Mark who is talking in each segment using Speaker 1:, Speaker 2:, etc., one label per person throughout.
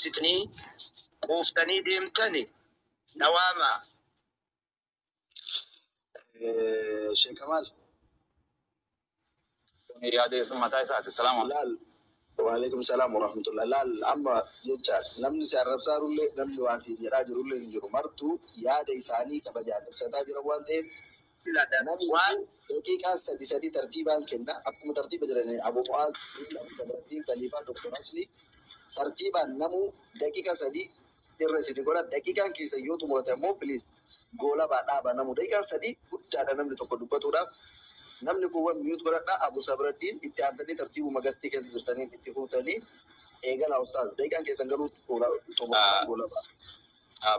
Speaker 1: Sitnii quuftanii deemtani nawaama.
Speaker 2: Sheekh Kamal.
Speaker 3: Yaada mataa isaati. Salaamu
Speaker 2: Laal. Waalaikum salaam warahmatullah. Laal, amma jecha namni si arrabsaa jirullee, namni waan siin jedhaa jirullee hin jiru. Martuu yaada isaanii kabajaan ibsataa jiran waan ta'eef, namni daqiiqaa sadi sadi tartiibaan kenna. Akkuma tartiiba jiranii, Abu Mu'aaz, Abu Sabraddiin, Khaliifaa, Dr. Asli, tartiibaan namuu daqiiqaa 3 irra isin godha. Daqiiqaan keessa yoo xumurate immoo, please, goolabaa dhaaba. Namuu daqiiqaan 3 guddaadha namni tokko dubbatuudhaaf. Namni kuuwwan mute godhadha. Abu Sabraddiin itti aantanii tartiibuma gastii keessa jirtanii itti fuutanii eegala. Ustaaz, daqiiqaan keessan garuu xumuratan goolabaa.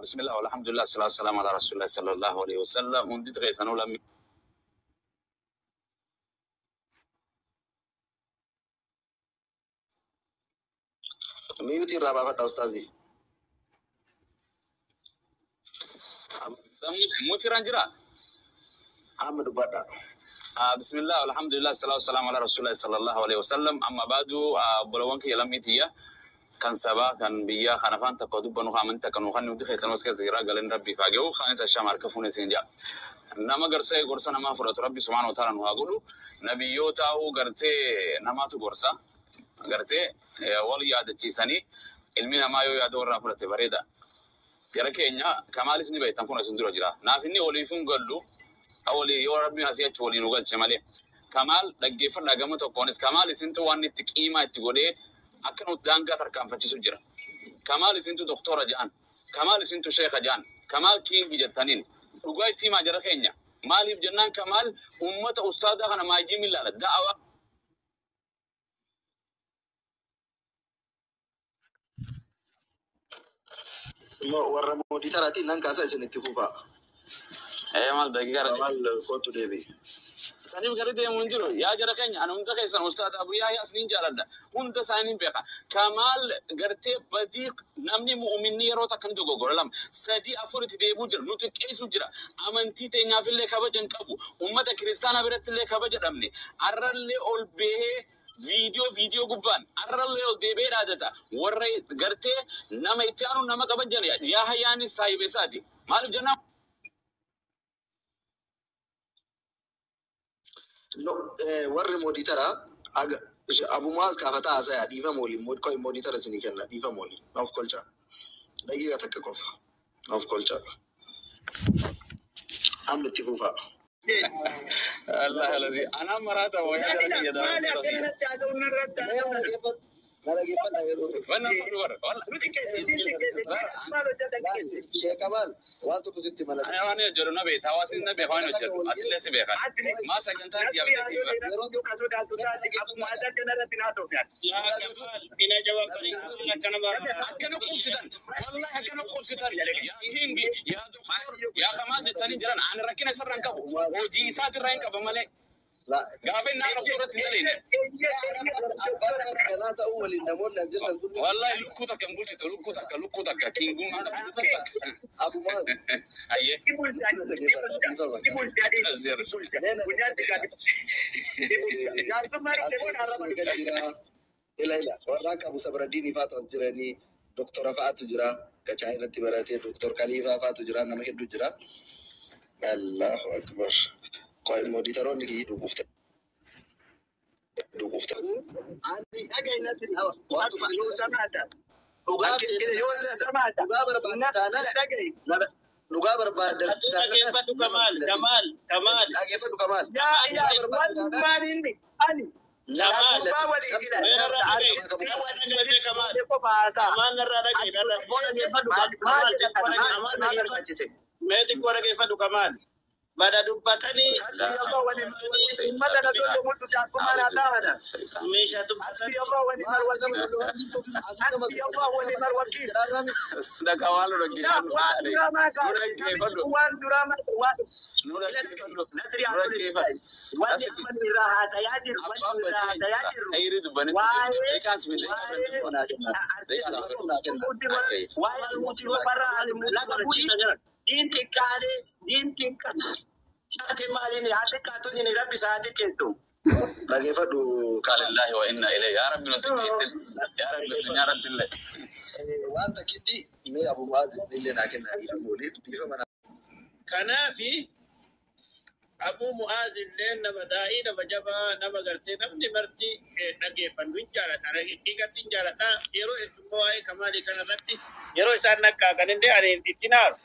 Speaker 3: Bismillah, alhamdulillah, salatu wassalamu ala rasulillah sallallahu alaihi wasallam. Hundi keessanuu lammii
Speaker 2: Mute irraa baafadha, ustaazii.
Speaker 3: Mute irraan jira.
Speaker 2: Amma dubbadha.
Speaker 3: Bismillah, alhamdulillah, salatu wassalamu ala rasulillah sallallahu alaihi wasallam. Amma baadu, obbolowwan kiyya lammiitiyya kan sabaa, kan biyyaa, kan afaan tokko dubbannu, kan amantii takka nu kan hundi keessanuu as keessa jira, galeen Rabbii haa ga'u. Kan isa shama harka fuune isin jaa. Nama garsee gorsa namaa fudhatu Rabbi subhaanahu wa ta'ala nu haa godhu. Nabiyyoota gartee namaatu gorsa. Gartee wal yaadachiisanii ilmi namaa yoo yaada warraa fudhate bareeda. Jara keenya, Kamaalis ni beektan, kun isin dura jira. Naaf inni waliif hin gallu, walii yoo Rabbi asii achi waliin nu galche malee. Kamaal dhaggeeffadhaa gama tokkoonis, Kamaal isintu waan itti qiimaa itti godhee akka nuti daangaa tarkaanfachiisu jira. Kamaal isintu doktora ja'an. Kamaal isintu sheeka ja'an. Kamaal king jettaniin. Dhugaa itti himaa, jara keenya. Maaliif jennaan, Kamaal uummata ustaadaa kana maajii milaala. Da'awaa
Speaker 2: Warra mooditaraatiin nan kaasa, isin itti fufaa.
Speaker 3: Maal daqiiqaa irra
Speaker 2: Kamal, kootu deebi.
Speaker 3: Saniif gadi deemu hin jiru. Yaa jara keenya, ani hunda keessan, ustaad Abu Yahya isiniin jaaladha. Hunda isaanii beeka. Kamaal gartee badii namni mu'uminni yeroo takka ni dogoggora, lama, sadii, afur itti deebi'u jira. Nu xiqqeessu jira. Amantii teenyaafillee kabaja hin qabu. Uummata kiristaanaa biratti illee kabaja dhabne. Arrallee ol bahee viidiyoo gubbaan arrallee ol deebi'ee dhaadata. Warra gartee nama itti aanu nama kabajan yaa hayyaanis saahiba isaati. Maaliif jennaan?
Speaker 2: No, warri mooditaraa Abu Muaz kaafataa haasa'aa, dhiifama waliin mooditara isinii kenna, dhiifama waliin naaf kolcha. Daqiiqa takka qofa naaf kolcha. Amma itti fufaa.
Speaker 3: Allah alazi. Anaa maraata wayyaa jara kiyya
Speaker 1: Maali
Speaker 3: daawwatu.
Speaker 1: akkanatti haasa'uun irratti haasa'uun?
Speaker 2: Na dhaggeeffadha yeroo.
Speaker 3: Wannan fudhu bara.
Speaker 1: Maal hojjetan keessa?
Speaker 2: Sheekh Kamal, waan tokko sitti mala.
Speaker 3: Ani waan hojjedhu na beekta. Hawaasni na beeka waan hojjedhu. Atillee si beekan. Maa sagantaa yaabdee
Speaker 4: Yaa Kamaal, ina jawaabanii akkana bara.
Speaker 3: Akkana quubsitan. Wallahi akkana quubsitan. Yaa king, yaa doktor, yaa Kamaal jettanii jiran. Ani rakkina isarra hin qabu. Hojii isaatirraa hin qaba malee. Gaafa inni arrabsuu irratti hin daleene.
Speaker 2: Abbaan kanaa ta'uu waliin namoonni as jirtan kun
Speaker 3: Wallahi lukkuu takka hin bulchitu. Lukkuu takka, lukkuu takka. Kingummaa takka, lukkuu takka.
Speaker 2: Abu Muaz.
Speaker 3: Ayyee.
Speaker 2: Ila ila, warra akka Abu Sabraddiin fa'aatu as jiranii, doktora fa'aatu jira, ka Chaayinatti barate, doktor Khaliifaa fa'aatu jira, nama hedduu jira. Allahu akbar. Mooditaroonni kiyyi dhuguufte. Dhuguufte. Ani dhugaa barbaadde taanaan, dhugaa barbaadde
Speaker 4: Dhaggeeffadhu Kamaal, Kamaal, Kamaal.
Speaker 2: Dhaggeeffadhu, Kamaal.
Speaker 4: Kamaal. Narraa dhaga'i. Narraa dhaga'i Kamaal. Kamaal, narraa dhaga'i. Narraa Kamaal, xiqqoo dhaggeeffadhu. Mee xiqqoo dhaggeeffadhu, Kamaal. Bada dubbatanii meeshaa dubbatanii.
Speaker 3: Dhaqaa nu dhaggeeffadhu. Nu dhaggeeffadhu. Nu dhaggeeffadhu. Nu dhaggeeffadhu. Abbaan badii khayrii dubbanii daqiiqaan si daqiiqaan.
Speaker 1: Diin xiqqaatee, diin xiqqaate, maaliin haa xiqqaatu, inni Rabbi isaa xiqqeessu.
Speaker 2: Dhageeffadhu
Speaker 3: Inna lillahi wa inna ilayhi. Yaa Rabbi nu xiqqeessin. Yaa Rabbi addunyaa irratti illee.
Speaker 2: Waan takkitti mee Abu Mu'aaz illee naa kennaa dhiifama waliin dhiifama naa.
Speaker 4: Kanaafi Abuu Mu'aaz illee nama daa'ii, nama jabaa, nama gartee namni marti dhageeffannu hin jaaladha. Haqiiqatti hin jaaladha. Yeroo hedduu waa'ee Kamaalii kanarratti yeroo isaan naqqaaqan illee ani itti naaru.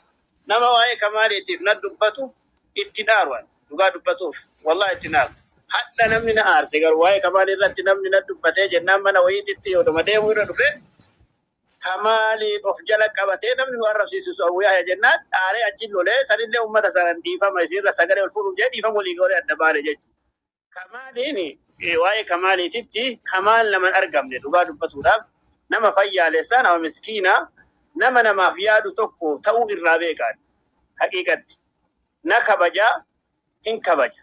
Speaker 4: Nama waa'ee Kamaaliitiif na dubbatu itti naaru ani. Dhugaa dubbatuuf wallahi itti naaru. Hadha namni na aarse garuu waa'ee Kamaalii irratti namni na dubbatee jennaan mana wayiititti yooduma deemu irra dhufe Kamaaliin of jala qabatee namni nu arrabsiisu Abuu Yahya jennaan aaree achi lolee sanillee uummata sanaan dhiifama isiirra sagalee ol fuudhuuf jedhee dhiifama walii godhee adda baane jechuudha. Kamaaliin waa'ee Kamaaliititti Kamaal nama hin argamne dhugaa dubbatuudhaaf nama fayyaalessaa, nama miskiinaa, nama namaaf yaadu tokko ta'uu irraa beekan haqiiqatti. Na kabajaa hin kabaja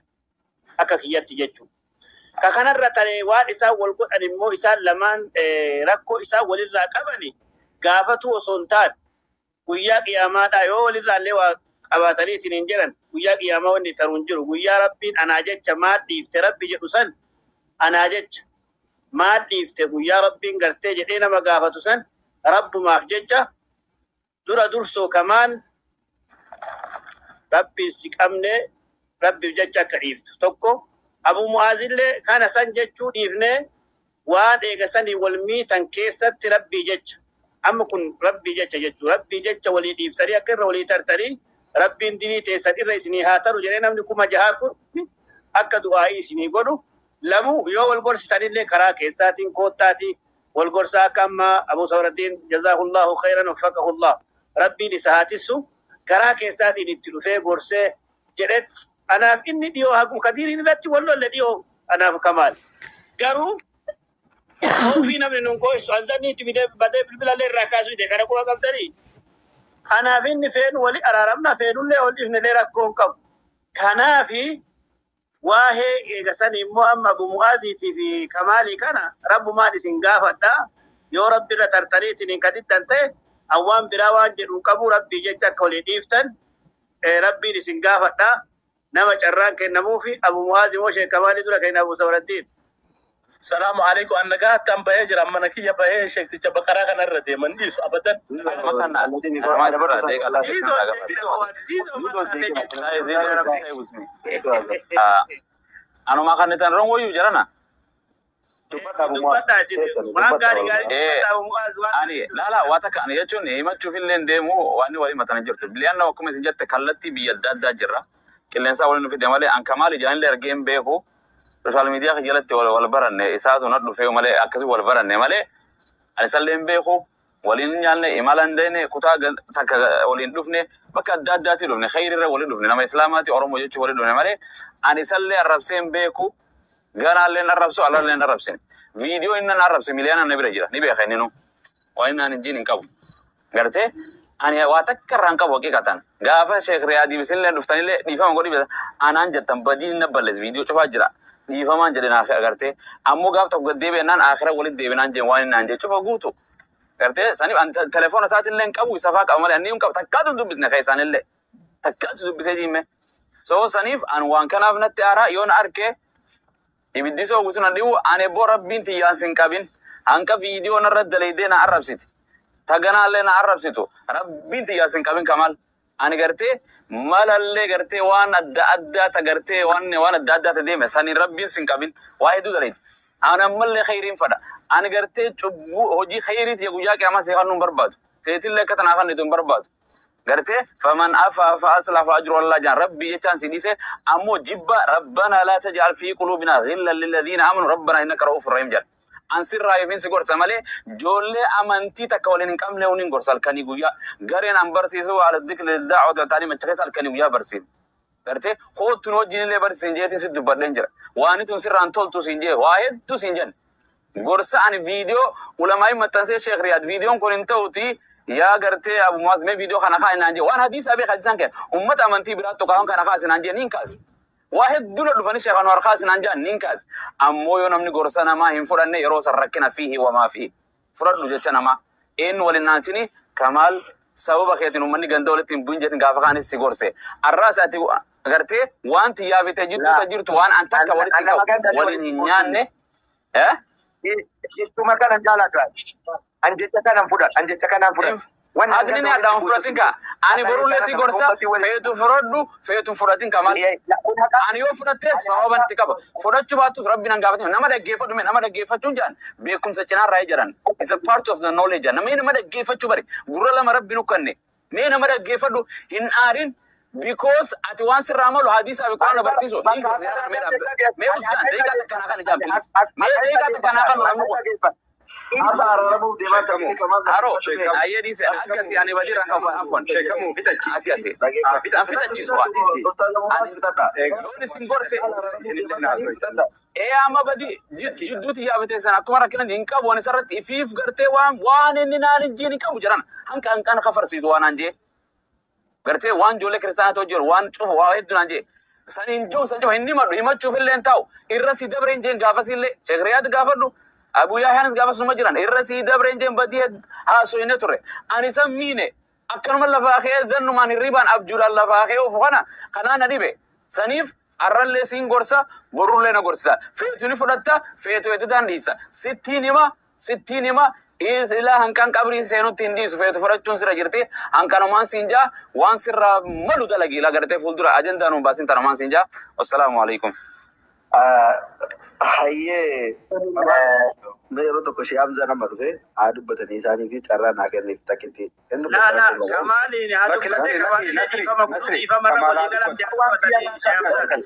Speaker 4: akka kiyyatti jechuudha. Ka kanarra taree waan isaan wal godhan immoo isaan lamaan rakkoo isaan walirraa qabani gaafatu osoo hin taane guyyaa qiyaamaadhaa yoo walirraa illee waa qabaataniitiin hin jedhan guyyaa qiyaamaa wanni taru hin jiru. Guyyaa Rabbiin anaa jecha maal dhiifte Rabbi jedhu san anaa jecha maal dhiifte guyyaa Rabbiin gartee jedhee nama gaafatu san Rabbumaaf jecha dura dursoo Kamaal Rabbiin si qabne Rabbiif jecha akka dhiiftu tokko Abu Mu'aazillee kana san jechuu dhiifnee waan eega sanii wal miitan keessatti Rabbii jecha amma kun Rabbii jecha jechuu Rabbii jecha walii dhiiftanii akka irra walii tartanii Rabbiin dinii teessan irra isinii haa taru jedhee namni 6000 kun akka du'aa'ii isinii godhu lamuu yoo wal gorsitanillee karaa keessaatiin koottaatii wal gorsaa akka amma Abu Sabrattiin jazaahullahu khayran waffaqahullah Rabbiin isa haa tissu karaa keessaatiin itti dhufee gorsee jedhetti anaaf inni dhiyoo hagum kadiiriin irratti wal lolle dhiyoo anaaf Kamaal garuu ofii namni nun gooysu anzanni itti bitee badee bilbilallee irraa kaasuu dide kana quba qabdanii anaaf inni feenu wali araaramna feenullee ol dhiifnellee rakkoo hin qabu. Kanaafi waa'ee eegasan immoo amma Abu Mu'aaziitii fi Kamaalii kana Rabbumaan isin gaafadha yoo Rabbi irra tartaniitiin hin kadhidhan ta'e awwaan biraa waan jedhu qabu Rabbii jecha akka walii dhiiftan Rabbiin isin gaafadha nama carraan kennamuufi Abu Mu'aaz immoo Sheek Kamaalii dura kenna Abu Sabrattiin.
Speaker 5: Salaamu alaikum. An nagaa hattaan bahee jira. Mana kiyya bahee sheekticha baqaraa kanarra deeman dhiisu abadan.
Speaker 3: Anuma kan itti rongo iyyuu jirana. Ani laala waa takka ani jechuun himachuuf illee deemu waan walii matan hin jirtu. Biliyaanna akkuma isin jette kallattii biyya adda addaa jirra. Qilleensaa waliin nu fide malee an Kamaal ijaanillee argee hin beeku. Social media jalatti wal baranne isaatu na dhufee malee akkasii wal baranne malee ani isallee hin beeku. Waliin hin nyaanne, imala hin deemne, kutaa takka waliin dhufne, bakka adda addaatti dhufne, khayrirra waliin dhufne, nama Islaamaati Oromoo jechuun waliin dhufne malee ani isallee arrabsee hin beeku. Ganaallee hin arrabsu, alallee hin arrabsine. Viidiyoo inni na arrabse miliyoonaan na bira jira, ni beeka inni nu. Waan inni ani hin qabu. Gartee ani waa takka irraa hin qabu haqiiqatan. Gaafa Sheekh Riyaadii isinillee dhuftanillee dhiifama godhi anaan jettan badiin na balleesse viidiyoo cufaa jira. Dhiifamaan jedhe naa gartee ammoo gaaf tokko gad deebi'ennaan aakhira walitti deebinaan jeen waan inni naan jee cufa guutu. Gartee saniif ani telefoona isaatillee hin qabu isa faa qaba malee ani hin qabu takkaatu hin dubbisne kan isaanillee takkaatu dubbisee jiime. So saniif ani waan kanaaf natti aaraa yoo na arke ibiddi soo guutuu na dhibu ani ebboo Rabbiin tiyyaan sin qabin hanqa viidiyoo narra dalaydee na arrabsiti. Taganaallee na arrabsitu Rabbiin tiyyaan sin qabin Kamaal. Ani gartee malallee gartee waan adda addaa ta gartee waan waan adda addaa ta deeme saniin Rabbiin sin qabin waa hedduu dalayti. Ani ammallee khayriin fadha. Ani gartee cubbuu hojii khayrii tiyya guyyaa qiyaamaa see kannuu hin barbaadu. Teetillee akka tanaa kannitu hin barbaadu. Gartee faman afa fa asla fa ajru Allah jaan Rabbii jechaan si dhiise ammoo jibba Rabbana laa taj'al fi quluubina ghillan lilladhiina amanu Rabbana innaka ra'uufur rahiim jedha. An sirraa yookiin si gorsa malee ijoollee amantii takka waliin hin qabne waliin gorsa halkanii guyyaa gareen an barsiisu ala dhikri da'wati wa ta'liim achi keessa halkanii guyyaa barsiifna. Gartee koottu nu wajjin illee barsiisin jeetiin si dubbadheen jira. Waan tun sirraan toltu siin jee waa hedduu siin jenne. Gorsa ani viidiyoo ulamaa'ii maxxansee Sheekh Riyaad viidiyoon kun hin ta'uti yaa gartee Abu Muwaaz mee viidiyoo kana kaa naan jee waan hadiisa beeka hadiisaan kee ummata amantii biraa tokko kana kaasi naan jee niin kaase. Waa hedduu na dhufanii Sheekh Anwar kaasi naan jaan niin kaase. Ammoo yoo namni gorsa namaa hin fudhanne yeroo san rakkina fiihi wamaa fiihi. Fudhadhu jecha namaa. Eenyu waliin naalchini Kamaal sababa keetiin uummanni ganda walitti hin bu'in jeetiin gaafa kaanis si gorse. Arraas ati Agartee waan xiyyaa bitee jidduu jirtu waan an takka walitti qabu waliin hin nyaanne.
Speaker 1: Jechuma kanan jaaladhu. An jecha kanan fudhadha. An jecha kanan fudhadha.
Speaker 3: Haqni ni addaan fudhatin kaa. Ani borullee si gorsa feetu fudhadhu feetu fudhatin kamal. Ani yoo fudhatte sababa itti qaba. Fudhachuu baattus rabbi nan gaafatin. Nama dhaggeeffadhu mee nama dhaggeeffachuun jedhan beekumsa cinaarraa jedhan. It's a part of the knowledge. Namni nama dhaggeeffachuu bari. Gurra lama rabbi nu kanne. Mee nama dhaggeeffadhu hin aarin. Because ati waan sirraa malu hadiisa fi quraana barsiisu. Mee ustaan daqiiqaa takka naa kana jaan please. Mee daqiiqaa takka naa kan namni kun.
Speaker 2: Amma araaramuuf deemaa jirti Kamaal.
Speaker 3: Haro ayyee dhiise akkasii ani badii qabu afwan akkasii an fixachiisu
Speaker 2: Ustaaz Abumaas fixadha.
Speaker 3: Yoon isin gorse ee amma badii jidduuti yaabate sana akkuma rakkina hin qabu ani sarratti ifiif gartee waan inni naan hin hin qabu jedhan hanqa hanqaan kafarsiisu waan an jee gartee waan ijoollee kiristaanaa ta'u jiru waan cufa waa hedduu naan jee san hin jiru san cufa hin himadhu himachuuf illee hin taa'u irra si dabre hin jeen gaafas illee sheekriyaatti gaafadhu Abu Yahyaanis gaafas numa jiran irra si dabre hin jeen badii haasoyne ture ani san miine akkanuma lafaa kee zannumaan hirribaan abjuudhaan lafaa kee ofu kana kanaa na dhibe saniif arrallee siin gorsa borullee na gorsita feetu ni fudhatta feetu heddudhaan dhiisa sittiin hima ilaa hanqan qabrii seenutti hin dhiisu feetu fudhachuun sira jirti hanqanumaan siin jaa waan sirraa malu dalagii laa gartee fuuldura ajandaa nuun baasin tanumaan siin jaa wassalaamu alaikum.
Speaker 2: Hayyee yeroo tokko ishee Hamzaa nama dhufe haa dubbatanii isaanii fi carraa naa kenniif takkitti. Inni
Speaker 4: La la Kamaaliin haa dubbatee Kamaaliin dhiifama godhu dhiifama irra walii galamte haa dubbatanii ishee Hamzaan.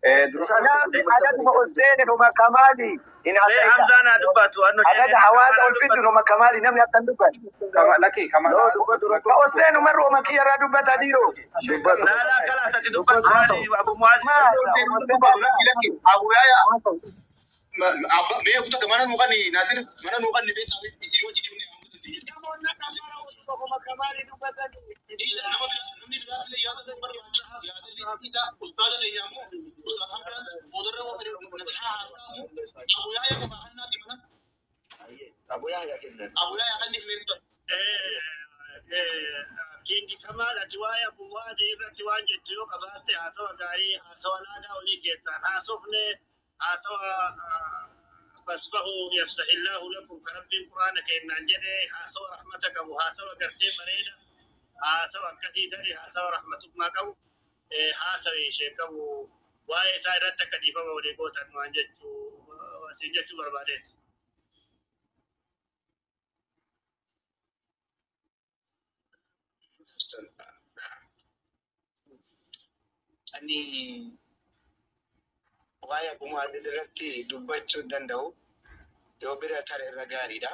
Speaker 1: Adaduma Hussein numa Kamali. In
Speaker 4: Mee
Speaker 1: hasaida.
Speaker 4: Hamzaan haa dubbatu annu
Speaker 1: Adada hawaasa ol fiddu numa Kamali namni akkan dubbatu.
Speaker 2: Noo dubbadhu
Speaker 1: Ka
Speaker 2: rakkoo
Speaker 1: Hussein umarru oma kiyyarraa dubbata dhiiroo.
Speaker 2: dubbadhu.
Speaker 4: La la kalaas ati dubbatu maali Abu Muaz.
Speaker 6: Abu Yaya beeku takka mana nuuqanni Naadir mana nuuqanni beektaa isin hojii deemnee
Speaker 1: Oma Kamali dubbatanii.
Speaker 6: Namni biraallee yaada barbaachisa yaadallee isiidha ustaada leeyyamu boodarra Abu Yaya qaba hannaati mana
Speaker 2: Abu Yahya kennan.
Speaker 6: Abu Yaya kan himee
Speaker 4: Kingi Kamal ati waa'ee Abu Muaz irratti waan jettu yoo qabaatte haasawa gaarii haasawa laagaa olii keessaan haasofne haasawa فاصفحوا يفسح الله لكم كربي القرآن كإن جده haasawa رحمة qabu haasawa gartee bareeda haasawa akkasii sani haasawa rahmatummaa qabu haasawa ishee qabu waa'ee isaa irratti akka dhiifama walii gootan waan jechuu siin jechuu barbaadeeti.
Speaker 1: Ani waa'ee Abu Muaz irratti dubbachuu hin danda'u. Yoo bira tare irra gaariidha.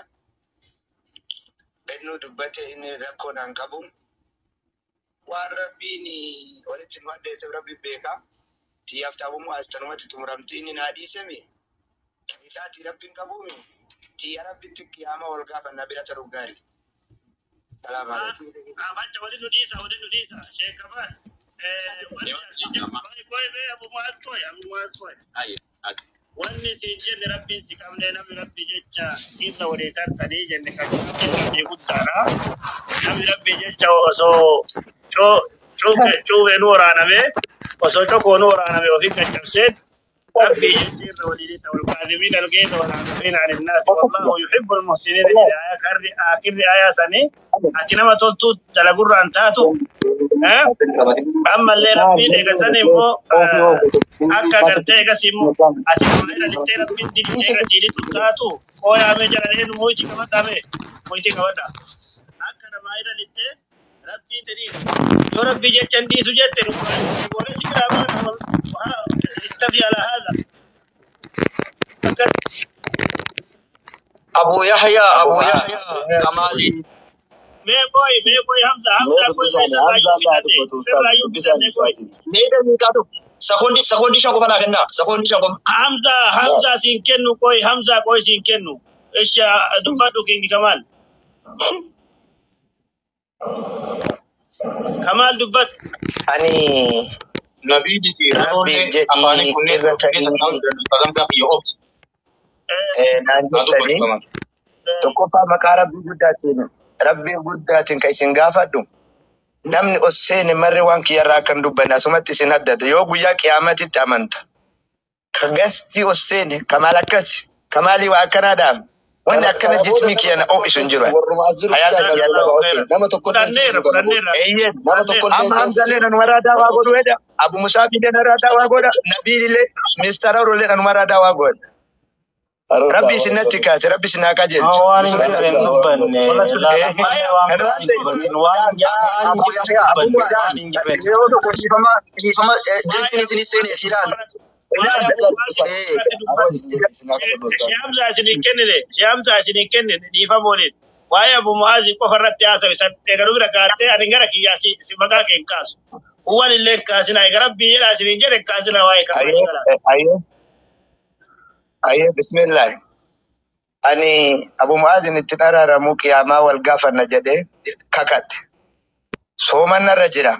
Speaker 1: Inni dubbate inni rakkoodhaan qabu. Waan rabbiin walitti nu addeesseef rabbi beeka. Xiyyaaf ta'uu Muaz tanumatti xumuramti inni naa dhiisemi. Isaatii rabbiin qabuumi. Xiyya rabbitti qiyaama wal gaafanna bira taruu gaarii. Salaam alaikum.
Speaker 4: Afacha waliin nu dhiisa waliin nu dhiisa Sheekh Kamal. Wanni asii jedhu koy koy mee Abu Muaz koy Abu Muaz koy.
Speaker 3: Ayyee.
Speaker 4: Wanni siin jenne rabbiin si qabnee namni rabbi jecha irra walii tartanii jenne kan rabbiin rabbii guddaadha. Namni rabbi jecha osoo cuuqee nu waraaname osoo cokoo nu waraaname ofii caccabseen rabbii jecha irra walii ta'u الكاظمين الغيظ والعافين عن الناس والله يحب المحسنين آخر آية sanii ati nama toltuu dalagurraan taatu ammallee rabbiin eegasan immoo akka gartee eegas immoo ati nama irra lixxee rabbiin dibitee eegasii lixu taatu qooyaamee jedhanii mo'ichi qabadhaame mo'ichi qabadha akka namaa irra lixxee rabbii tiriif yoo rabbii jecha hin dhiisu jette goone si biraa baana ittafi ala haadha akkas.
Speaker 7: Abu Yahya, Abu Yahya, Kamali.
Speaker 4: Mee qoy mee qoy Hamza
Speaker 2: Mee
Speaker 4: Hamza qoy
Speaker 2: dubbisaani
Speaker 4: sirraayyuu
Speaker 2: Hamzaa laa
Speaker 4: fixanne
Speaker 2: dubbatu ustaaz
Speaker 4: sirraayyuu
Speaker 2: dubbisaani
Speaker 4: fixanne qoy.
Speaker 2: ustaaziin.
Speaker 7: Mee daqiiqaa tokko. Sekoondii 5 qofa naa kennaa. Sekoondii 5 qofa.
Speaker 4: Hamza Hamza siin kennu qoy Hamza qoy siin kennu isha dubbadhu Kingi Kamal Kamal dubbadhu.
Speaker 1: Ani
Speaker 6: Nabiidi fi
Speaker 1: rabbiif
Speaker 6: roollee
Speaker 1: jedhii
Speaker 6: afaanii kunneen
Speaker 1: irra ta'ii
Speaker 6: sagantaa kiyya obsi
Speaker 1: naan
Speaker 6: haa dubbatu
Speaker 1: jettanii
Speaker 6: kamal.
Speaker 1: Tokkoffaa maqaa rabbii guddaatiin kan isin gaafadhu Namni os seene marri waan kiyyarraa akkan dubbanne asumatti isin addata. Yoo guyyaa qiyaamatitti amanta. Ka gastii os seene kamaal akkas kamaalii waa akkanaadhaaf. Wanni akkana
Speaker 2: Kana booda
Speaker 1: jismii
Speaker 2: nama
Speaker 1: kiyya na
Speaker 2: tokko
Speaker 1: ho'isu hin jiru.
Speaker 2: warruma as jiru
Speaker 1: Hayaata
Speaker 2: bichaa
Speaker 1: kiyya
Speaker 2: galchuu qaba. Okay. Nama tokko illee
Speaker 5: Fudhanneerra
Speaker 2: seensisuu kana booda.
Speaker 5: fudhanneerra.
Speaker 1: Eeyyee.
Speaker 2: Nama tokko illee
Speaker 1: Amma Hamzallee
Speaker 2: seensisuu.
Speaker 1: nanumarraa daawaa godhu hedha. Abu Musaabillee narraa daawaa godha. Nabiilillee Mister Arollee nanumarraa daawaa godha.
Speaker 2: Haroon
Speaker 1: Rabbi
Speaker 2: daawaa
Speaker 1: isinatti
Speaker 2: godhu.
Speaker 1: kaase, Rabbi isin haa qajeelchu.
Speaker 8: Waan hin
Speaker 2: Haroon
Speaker 8: jirre hin
Speaker 2: daawaa godhu.
Speaker 8: dubbanne. Laala ammallee waan
Speaker 1: Kanarraa
Speaker 8: biraa hin dubbatin. Waan
Speaker 7: Abu
Speaker 8: hin jirre
Speaker 7: Yahya, Abu
Speaker 8: dubbanne.
Speaker 7: Mu'adh,
Speaker 8: Waan hin jirre.
Speaker 7: yeroo tokko dhiifama dhiifama jirtiin isinii seene ilaala.
Speaker 5: Waa'ee
Speaker 7: Ilaala.
Speaker 5: Abu Mu'aaz
Speaker 7: Eh,
Speaker 5: irratti
Speaker 2: Amma
Speaker 5: dubbadhu.
Speaker 2: isin jedhe isin haa kadhatu ustaaz.
Speaker 5: Siyaamsa isinii kennine siyaamsa isinii kennine dhiifama waliin. Waa'ee Abu Mu'aaz qofa irratti haasawe san eegaluu bira kaattee ani gara kiyyaa si maqaa kee hin kaasu. Kuwwan illee hin kaasinaa eega rabbii jedhaa isiniin jedhe hin kaasinaa waa'ee
Speaker 1: Ayyee,
Speaker 5: kamaalii kalaas.
Speaker 1: ayyee, ayyee, bismillah. Ani Abu Mu'aadin itti araaramuu qiyaamaa wal gaafanna jedhee kakadhe. Soomanna irra jira.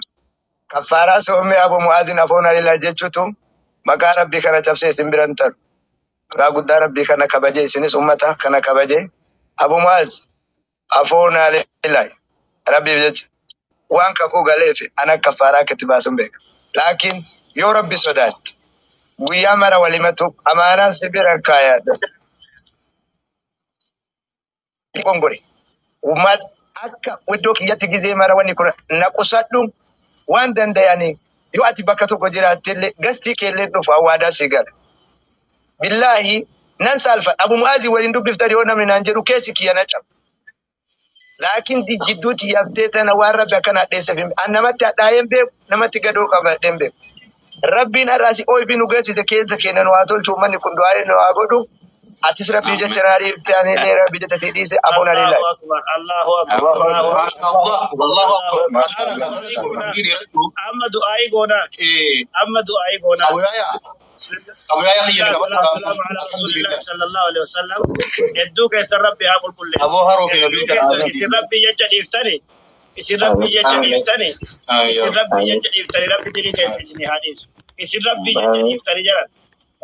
Speaker 1: Kaffaaraa soomee Abu Mu'aadin afoon alilaa jechuutu maqaa rabbii kana cabsee isin biran taru. Maqaa guddaa rabbii kana kabaje isinis ummata kana kabaje. Abu Mu'aaz afoon alilaa rabbiif jecha waan kakuu galeef ana kaffaaraa akka itti baasuun beeka. Laakiin yoo rabbi sodaatte guyyaa mara walimatu amaanaa si bira kaayadha. Gongore. Ummat akka iddoo kiyyatti gizee mara wanni kun na qusadhu waan danda'anii yoo ati bakka tokko jiraattellee gastii keellee dhufu awwaadaa si gala. Billaahi nan saalfa Abu Mu'aazii waliin dubbiftan yoo namni naan jedhu keessi kiyya na caba. Laakiin jidduutti yaftee tana waan rabbi akkana hadheesseef hin an namatti hadhaa'ee hin beeku namatti gadoo qabadhee hin beeku. Rabbiin har'aasi ooybii nu geessite keessa keenya nu haa tolchu uummanni kun du'aa nu haa godhu. Atis rabbii jecha naa dhiifte ani illee rabbii jecha si dhiise afoon
Speaker 5: Allahu
Speaker 1: alilaa.
Speaker 5: akbar Allahu akbar
Speaker 2: Allahu
Speaker 5: Allahu
Speaker 2: akbar.
Speaker 5: akbar.
Speaker 6: Allahu
Speaker 5: Allahu
Speaker 6: akbar.
Speaker 5: akbar.
Speaker 6: Maasha
Speaker 5: Amma
Speaker 6: Allah.
Speaker 5: du'aa'ii goonaaf. Amma du'aa'ii goonaaf. Amma du'aa'ii goonaaf.
Speaker 6: Abu Yahya. Abu Yahya kiyya
Speaker 5: Bismillah,
Speaker 6: qabadhu
Speaker 5: salaatu salaamu ala
Speaker 6: alhamdulillah.
Speaker 5: rasuulillah sallallahu alaihi wasallam. Hedduu keessan rabbi haa qulqulleessu.
Speaker 6: Abu Haroo fi
Speaker 5: Hedduu
Speaker 6: Nabii
Speaker 5: keessan
Speaker 2: Amiin.
Speaker 5: isin rabbi jecha dhiiftani. Isin rabbi
Speaker 2: Amiin.
Speaker 5: jecha
Speaker 6: Amiin.
Speaker 5: dhiiftani. Isin
Speaker 6: Amiin.
Speaker 5: rabbi
Speaker 2: Amiin.
Speaker 5: jecha dhiiftani rabbi dilii keessan isinii haa dhiisu. Isin rabbi jecha
Speaker 2: Amiin.
Speaker 5: dhiiftani jedhan.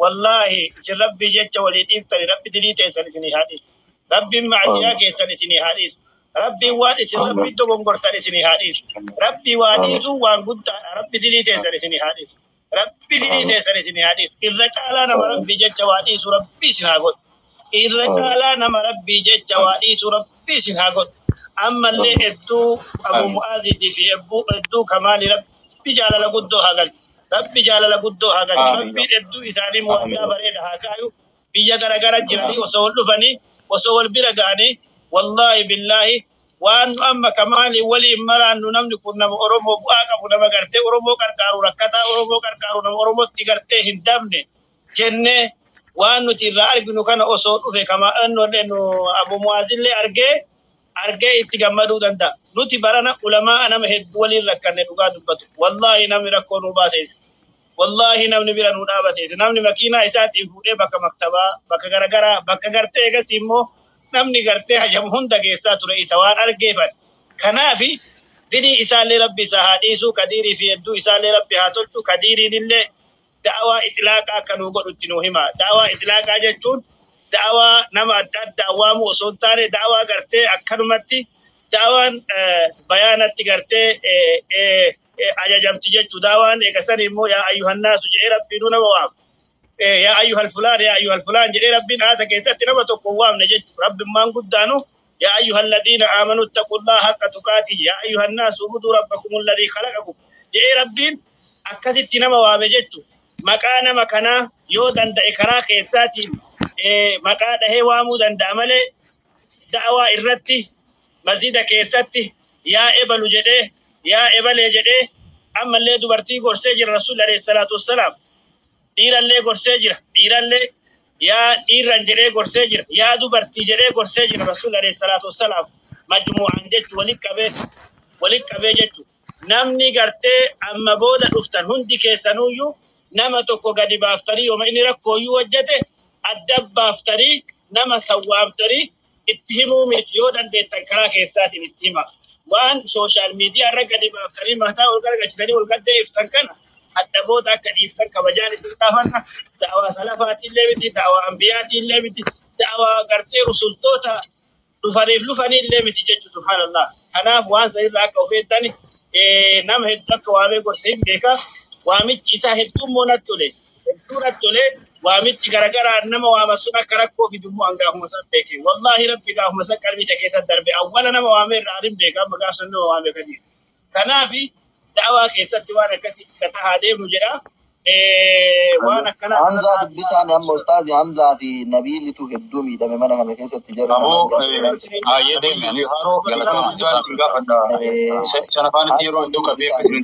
Speaker 5: Wallaahi isin rabbi jecha walii dhiiftani rabbi dilii teessan isinii haa dhiisu. Rabbiin macsiyaa
Speaker 2: Amiin.
Speaker 5: keessan isinii haa dhiisu. Rabbiin waan isin
Speaker 2: Amiin.
Speaker 5: rabbi dogongortan isinii haa dhiisu. Rabbi waa
Speaker 2: Amiin.
Speaker 5: dhiisu waan guddaadha. Rabbi dilii teessan isinii haa dhiisu. Rabbi dilii
Speaker 2: Amiin.
Speaker 5: teessan isinii haa dhiisu. Irra caalaa nama
Speaker 2: Amiin.
Speaker 5: rabbi jecha waa dhiisu rabbi isin haa godhu. Irra
Speaker 2: Amiin.
Speaker 5: caalaa nama rabbi jecha waa dhiisu rabbi isin haa godhu. Ammallee hedduu Abu
Speaker 6: Amiin.
Speaker 5: Mu'aaziitii fi hedduu Kamaali rabbi jaalala guddoo haa galchu. Rabbi jaalala guddoo haa galchu.
Speaker 6: Amiin.
Speaker 5: Rabbi hedduu isaanii muwaddaa
Speaker 6: Amiin.
Speaker 5: bareeda haa kaayu. Biyya garagara jiranii osoo wal dhufanii osoo wal bira ga'anii wallaahi billaahi waan nu amma Kamaali waliin maraannu namni kun nama Oromoo bu'aa qabu nama gartee Oromoo qarqaaru rakkataa Oromoo qarqaaru nama Oromootti gartee hin dabne jennee waan nuti irraa arginu kana osoo dhufe kama nu Abu Mu'aazillee argee argee itti gammaduu danda'a. Nuti barana ulamaa nama hedduu waliin rakkanne dhugaa dubbatu. Wallaahi namni rakkoo nu baase isa. Wallaahi namni bira nu dhaabate isa. Namni makiinaa isaatiin fuudhee bakka maktabaa, bakka garagaraa, bakka gartee egas immoo namni gartee hajamu hunda geessaa ture isa waan argeefan. Kanaafi dilii isaallee rabbi isaa haa dhiisu, kadiirii fi hedduu isaallee rabbi haa tolchu, kadiiriin illee da'awaa itlaaqaa akka nuu godhutti nuu hima. Da'awaa itlaaqaa jechuun da'awaa nama adda addaa waamu osoo hin taane da'awaa gartee akkanumatti da'awaan bayaanatti gartee ajajamti jechuu. Da'awaan eegasan immoo yaa ayyuhannaasu jedhee rabbiinuu nama waama. Yaa ayyuhal fulaan yaa ayyuhal fulaan jedhee rabbiin haasa keessatti nama tokko hin waamne jechuudha. Rabbimmaan guddaanu yaa ayyuhal ladiina aamanu ittaqullaha haqqa tuqaatii yaa ayyuhan naasu ubuduu rabbakum alladhii khalaqakum jedhee rabbiin akkasitti nama waame jechuudha. Maqaa nama kanaa yoo danda'e karaa keessaatiin maqaa dhahee waamuu danda'a malee da'awaa irratti masjida keessatti yaa ebalu jedhee yaa ebalee jedhee ammallee dubartii gorsee jira rasuulli alayhi salaatu wassalaam. Dhiirallee gorsee jira dhiirallee yaa dhiirran jedhee gorsee jira yaa dubartii jedhee gorsee jira rasuulli alayhi salaatu wassalaam majmuu'aan jechu walit qabee jechu namni gartee amma booda dhuftan hundi keessanuyyuu nama tokko gadi baaftanii yooma inni rakkooyyuu hojjete adda baaftanii nama sawwaamtanii itti himuu miti yoo dandeettan karaa keessaatiin itti hima. Waan sooshaal miidiyaa irra gadi baaftanii mataa ol garagalchitanii ol gaddeefftan kana adda booda akka dhiiftan kabajaan isin gaafanna. Da'awaa salafaatiin miti, da'awaa ambiyaatiin miti, da'awaa gartee rusultoota dhufaniif lufanii illee miti jechuun subhaanallah. Kanaaf waan sanirraa akka of eeggan Nama hedduu akka waamee gorsee hin beeka. Waamichi isaa hedduu immoo natti tole. Hedduu natti tole. Waamichi garagaraa nama waama sun akka rakkoo fidu immoo hangaafuma san beeke. Wallaahi rabbi gaafuma san qalbii ta keessa darbe. Awwala nama waamee irraa hin beeka amma gaaf san nama waamee kan jiru. Kanaafi da'awaa keessatti waan akkasii gataa haa deemnu jedha. Waan akkanaa
Speaker 2: Hamzaa dubbisaan amma ustaazi Hamzaa fi Nabiilitu hedduu miidhame mana kana keessatti jara
Speaker 8: Ammoo
Speaker 2: kana.
Speaker 3: Ayyee deemi ani
Speaker 8: haroo
Speaker 3: galatooma
Speaker 8: guddaan hin gaafadha. Sana afaanis yeroo hedduu qabee akka jiru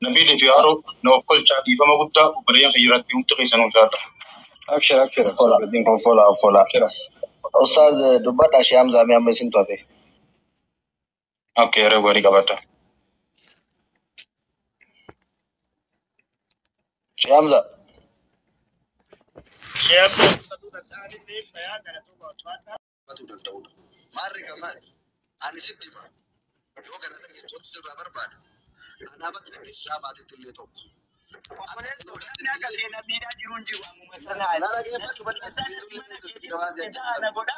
Speaker 8: Nabiilii fi haroo na of kolchaa dhiifama guddaa obboleeyyan kiyya irratti hundi keessanuu inshaalla.
Speaker 9: Abshir, abshir.
Speaker 2: Ofola, ofola, ofola. Ustaaz dubbadha shee Hamzaa mee amma isin tofe.
Speaker 8: Akka yeroo gaarii qabadha.
Speaker 2: Shee Hamzaa.
Speaker 5: Shee Abdul
Speaker 2: Danda'udha. Maarri kamal ani sitti hima. Yoo kana dhageettu wanti sirraa barbaadu. Anaaf akka Islaamaatitti illee tokko.
Speaker 1: Namni akka keenya miidhaa jiru hin jiru ammuma sana. Itti godha.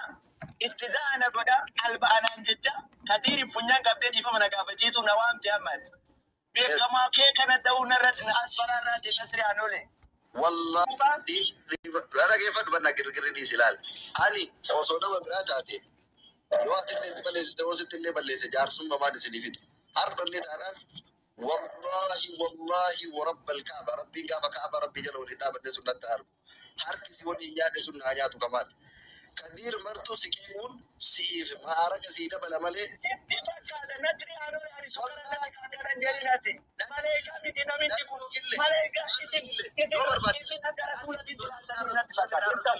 Speaker 1: Itti zaana godha. Alba anaan jecha. Kadiiri funyaan qabdee dhiifama na gaafachiisu na waamte ammaati. Beekamaa kee kana ta'uu narratti na asfaraarraa jecha siree anoole.
Speaker 2: Wallahi dhaggeeffadhu bannaa girgirri dhiisi ilaali. Ani osoo nama biraa taate yoo ati illee itti balleessite yoo sitti illee balleesse jaarsummaa maan isinii fida. Har'a illee taanaan wallahi wallahi warabbal kaaba rabbiin gaafa kaaba rabbii jala waliin dhaabanne sun natti argu. Harki si waliin nyaadhe sun naa nyaatu kamaan. Kadiir martuu si qeequun si'iif maaraga sii dabala malee.
Speaker 1: Sitti fakkaata natti anoole ani sukara natti kaakaran jedhinati. Maleekaa miti namichi kun. Maleekaa isin isin akka rasuulatti jiraatan natti fakkaata. Hin ta'u.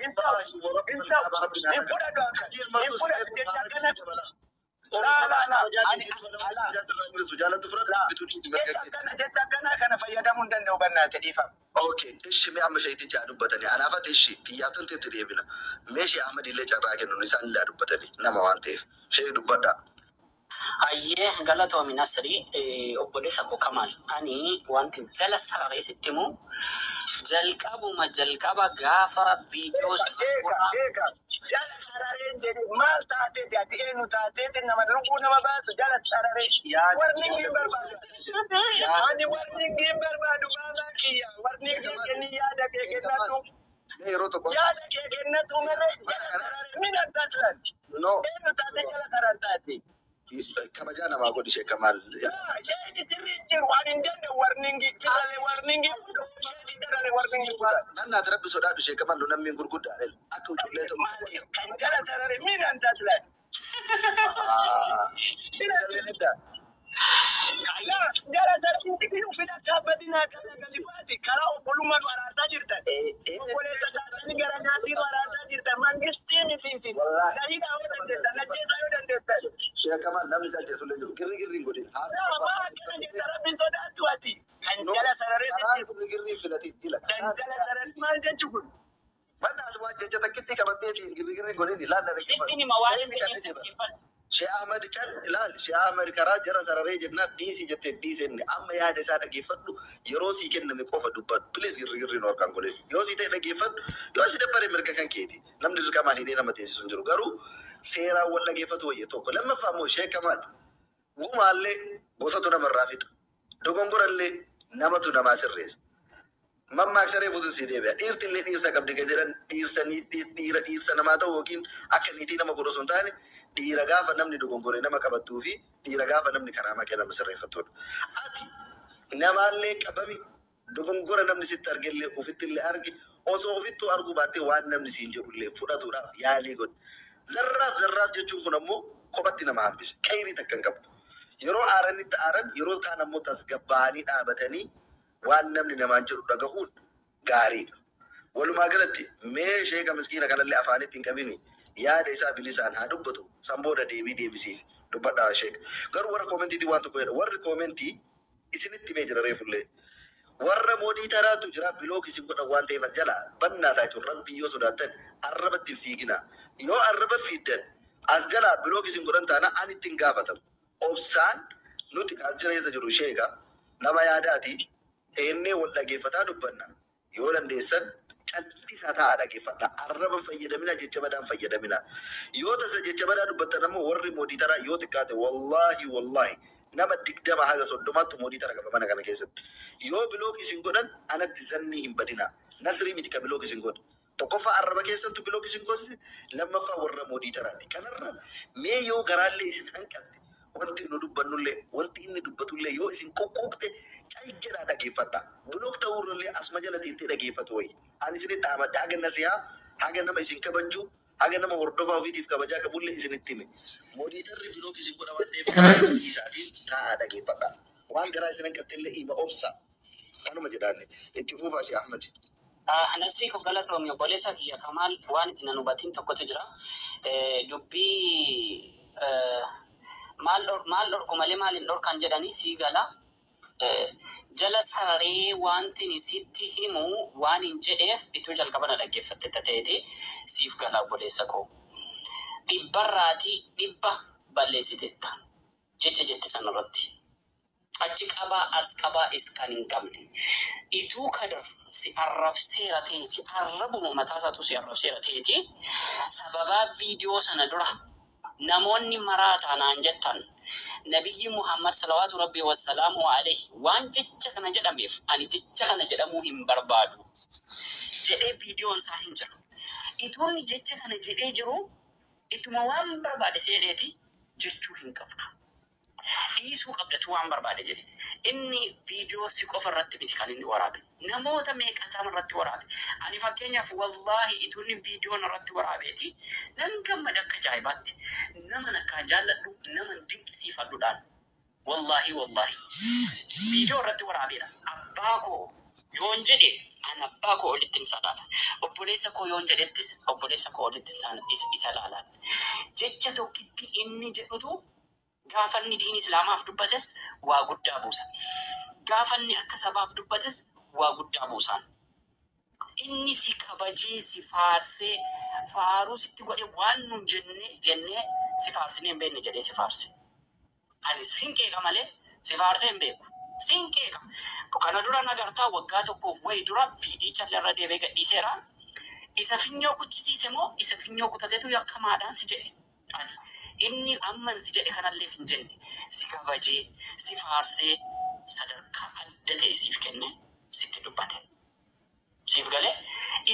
Speaker 1: Hin ta'u.
Speaker 2: Wallahi warabbal
Speaker 1: Hin ta'u.
Speaker 2: kaaba rabbi
Speaker 1: Hin fudhadhu akka.
Speaker 2: Kadiir
Speaker 1: Hin
Speaker 2: martuu si
Speaker 1: fudhadhu
Speaker 2: qeequun
Speaker 1: jecha
Speaker 2: maaraga
Speaker 1: akkana.
Speaker 2: sii dabala.
Speaker 1: Laa laa laa. Ani alaa.
Speaker 2: Jaalatu fudhatu bituu dhiisi mirga
Speaker 1: Jecha
Speaker 2: keeti.
Speaker 1: akkana jecha akkana kana fayyadamuu hin danda'u bannaate dhiifama.
Speaker 2: Okay, ishi mee amma sheeticha dubbatanii anaafati ishi xiyyaaftan teetti deebina. Mee shee Ahmad illee carraa kennuun isaan illee dubbatanii nama waan ta'eef shee dubbadha.
Speaker 10: Ayyee galatoomi Nasrii obboleessa koo Kamaal ani wanti jala sararee sitti himu jalqabuma jalqaba gaafa viidiyoo
Speaker 1: Sheeka sheeka jala sarareen jedhe maal taateeti ati eenyu taateeti nama lubbuu nama baasu jala sararee warning hin barbaadu. Ani warning hin barbaadu baabaa kiyya warning kenni yaada kee kennatu
Speaker 2: Mee yeroo tokko
Speaker 1: yaada kee kennatu malee jala sararee min adda turan
Speaker 2: no
Speaker 1: eenyu taate jala sarar taate.
Speaker 2: kabajaa namaa godhi shee Kamaal.
Speaker 1: Sheeki sirrii jiru ani hin danda'u warningi jirale warningi sheeki jirale warningi bara.
Speaker 2: Nannaati rabbi sodaadhu shee Kamaal namni gurguddaa akka ijoollee ta'u.
Speaker 1: Maali kan jala sararee min adda turan.
Speaker 2: Isallee niddaa.
Speaker 1: Gara sararee ufina dhaabbatinaa kana gadi baati karaa obbolummaa nu araarsaa jirtan. Obboleessa isaanii gara nyaatii nu araarsaa jirtan. Mangistii miti isin.
Speaker 2: Wallaahi.
Speaker 1: Gahiidhaa yoo dandeettan, ajjeesaa yoo dandeettan.
Speaker 2: Shee Kamaal namni isaa ajjeesu illee jiru girri girri hin godhin.
Speaker 1: Maa akkana jetta rabbiin sodaattu ati. Kan jala sararee
Speaker 2: Karaan
Speaker 1: sitti
Speaker 2: girri girri filatiin ila.
Speaker 1: kan jala sararee maal jechu kun?
Speaker 2: Manna as waan jecha takkitti qabatteetiin girri girri hin godhin ilaalla
Speaker 10: sitti hima waan
Speaker 2: Shee
Speaker 10: hin ta'eef
Speaker 2: callisee bara.
Speaker 10: dhaggeeffadhu.
Speaker 2: Shee Ahmad cal ilaali. Shee Ahmad karaa jara sararee jennaan dhiisii jettee dhiisee inni amma yaada isaa dhaggeeffadhu yeroo sii kenname qofa dubbadhu. Please girri girri nu harkaan godhin. Yoo sii ta'e dhaggeeffadhu yoo sii dabbare mirga kan keeti. Namni dirqamaan hidhee nama teessisu hin jiru. Garuu seeraan wal dhaggeeffatu wayya tokko. Lammaffaa immoo Shee Kamaal gumaallee gosatu namarraa fixa. Dogongorallee namatu namaa sirreessa. Mammaaksa reefutu sii deebi'a. Dhiirti illee dhiirsa qabdi kan jedhan dhiirsa dhiira dhiirsa namaa ta'u yookiin akka niitii nama godhu osoo hin taane dhiira gaafa namni dogongore nama qabattuu fi dhiira gaafa namni karaa maqee nama sirreeffattudha. Ati namaallee qabami dogongora namni sitti argellee ofitti illee argi osoo ofittuu arguu baattee waan namni siin jedhullee fudhatuudhaaf yaalii godhi. Zarraaf zarraaf jechuun kun ammoo kophatti nama hambisa. Qayrii takka hin qabu. Yeroo aaranitti aaran yeroo kaan ammoo tasgabbaa'anii dhaabatanii waan namni namaan jedhu dhagahuun gaariidha. Walumaa galatti mee sheeka miskiina kanallee afaanitti hin qabini yaada isaa bilisaan haa dubbatu san booda deebii deebisiif dubbadhaa sheeka. Garuu warra koomentiitii waan tokko jedha warri koomentii isinitti himee jira reefullee. Warra moodii taraatu jira block isin godhan waan ta'eef as jala bannaa taatu rabbii yoo sodaattan arrabatti hin fiiginaa. Yoo arraba fiiddan as jalaa block isin godhan taana ani ittiin gaafatamu. Obsaan nuti as jala keessa jiru sheeka nama yaadaati. Ennee wal dhageeffataa dubbanna. Yoo dandeessan Callisaa taa'aa dhaggeeffadha. Arraba fayyadamina, jecha badaan fayyadamina. Yoo tasa jecha badaa dubbattan ammoo warri moderator yoo xiqqaate, wallaahi wallaahi, nama 20 haga 30tti moderator qaba mana kana keessatti. Yoo block isin godhan anatti zannii hin badina. Nasrii miti ka block isin godha. Tokkoffaa arraba keessattu block isin goosise, lammaffaa warra moderatoraati. Kanarra mee yoo garaallee isin hanqatte, wanti nu dubbannullee wanti inni dubbatullee yoo isin qoqqoobte, cal jedhaa dhaggeeffadha. Block ta'uurrallee asuma jala teettee dhaggeeffatu wayi. Ani isin dhaamadha haga nasihaa, haga nama isin kabajju, haga nama hordofaa ofiitiif kabajaa qabullee isinitti hime. Moderatorri block isin godha waan ta'eef isaatiin taa'aa dhaggeeffadha. Waan garaa isin hanqattellee ima obsa. Kanuma jedhaanne itti fuufaa Shee Ahmad.
Speaker 10: Nasrii ko, galatoomi obboleessa kiyya Kamaal. Waan itti nan hubatin tokkotu jira. Dubbii maal dhorku malee maal hin dhorkan jedhanii sii gala. Jala sararee wanti ni sitti himu waan hin jedheef ituu jalqaba na dhaggeeffatte ta'eeti siif gala, obboleessa koo. Dhibbarraatii 100 balleessiteetta jecha jette sanarratti. Achi qabaa as qabaa is kan hin qabne. Ituu Kadir si arrabseera ta'eeti, arrabuma mataa isaatu si arrabseera ta'eeti, sababaa viidiyoo sana dura namoonni maraataa naan jettan, Nabiyyi Muhammad salawaatu rabbii wassalaamu alayhi waan jecha kana jedhameef ani jecha kana jedhamuu hin barbaadu jedhee viidiyoon isaa hin jiru. Ituunni jecha kana jedhee jiru, ituma waan barbaade seedheeti jechuu hin qabdu. Dhiisuu qabdatu waan barbaade jedhe. Inni viidiyoo si qofa irratti miti kan inni waraabe. Namoota meeqatam irratti waraabe. Ani fakkeenyaaf, wallaahi, ituunni viidiyoon irratti waraabeeti nan gammada akka ajaa'ibaatti. Nama akkaan jaalladhu, nama dinqisiifadhuudhaan. Wallaahi wallaahi. Viidiyoo irratti waraabeera. Abbaa koo yoon jedhe ani abbaa koo olitti isa laala. Obboleessa koo yoon jedhettis obboleessa koo olitti isa laalaan. Jecha tokkitti inni jedhutu gaafa inni diin islaamaaf dubbates waa guddaa buusa. Gaafa inni akka sabaaf dubbates waa guddaa buusaan. Inni si kabajee, si faarsee, faaruu sitti godhe, waan nun jenne jennee si faarsinee hin beekne jedhee si faarse. Ani sin qeeqa malee si faarsee hin beeku. Sin qeeqa. Kana dura nagartaa waggaa tokkoof wayi dura viidicha irra deebi'ee gadhiiseera. Isa finyoo kuchisiise moo isa finyoo kutatetu yakkamaadhaan si jedhe. Ani inni amma si jedhe kanallee hin jenne, si kabajee, si faarsee, sadarkaa adda ta'e siif kenne, sitti dubbate. Siif galee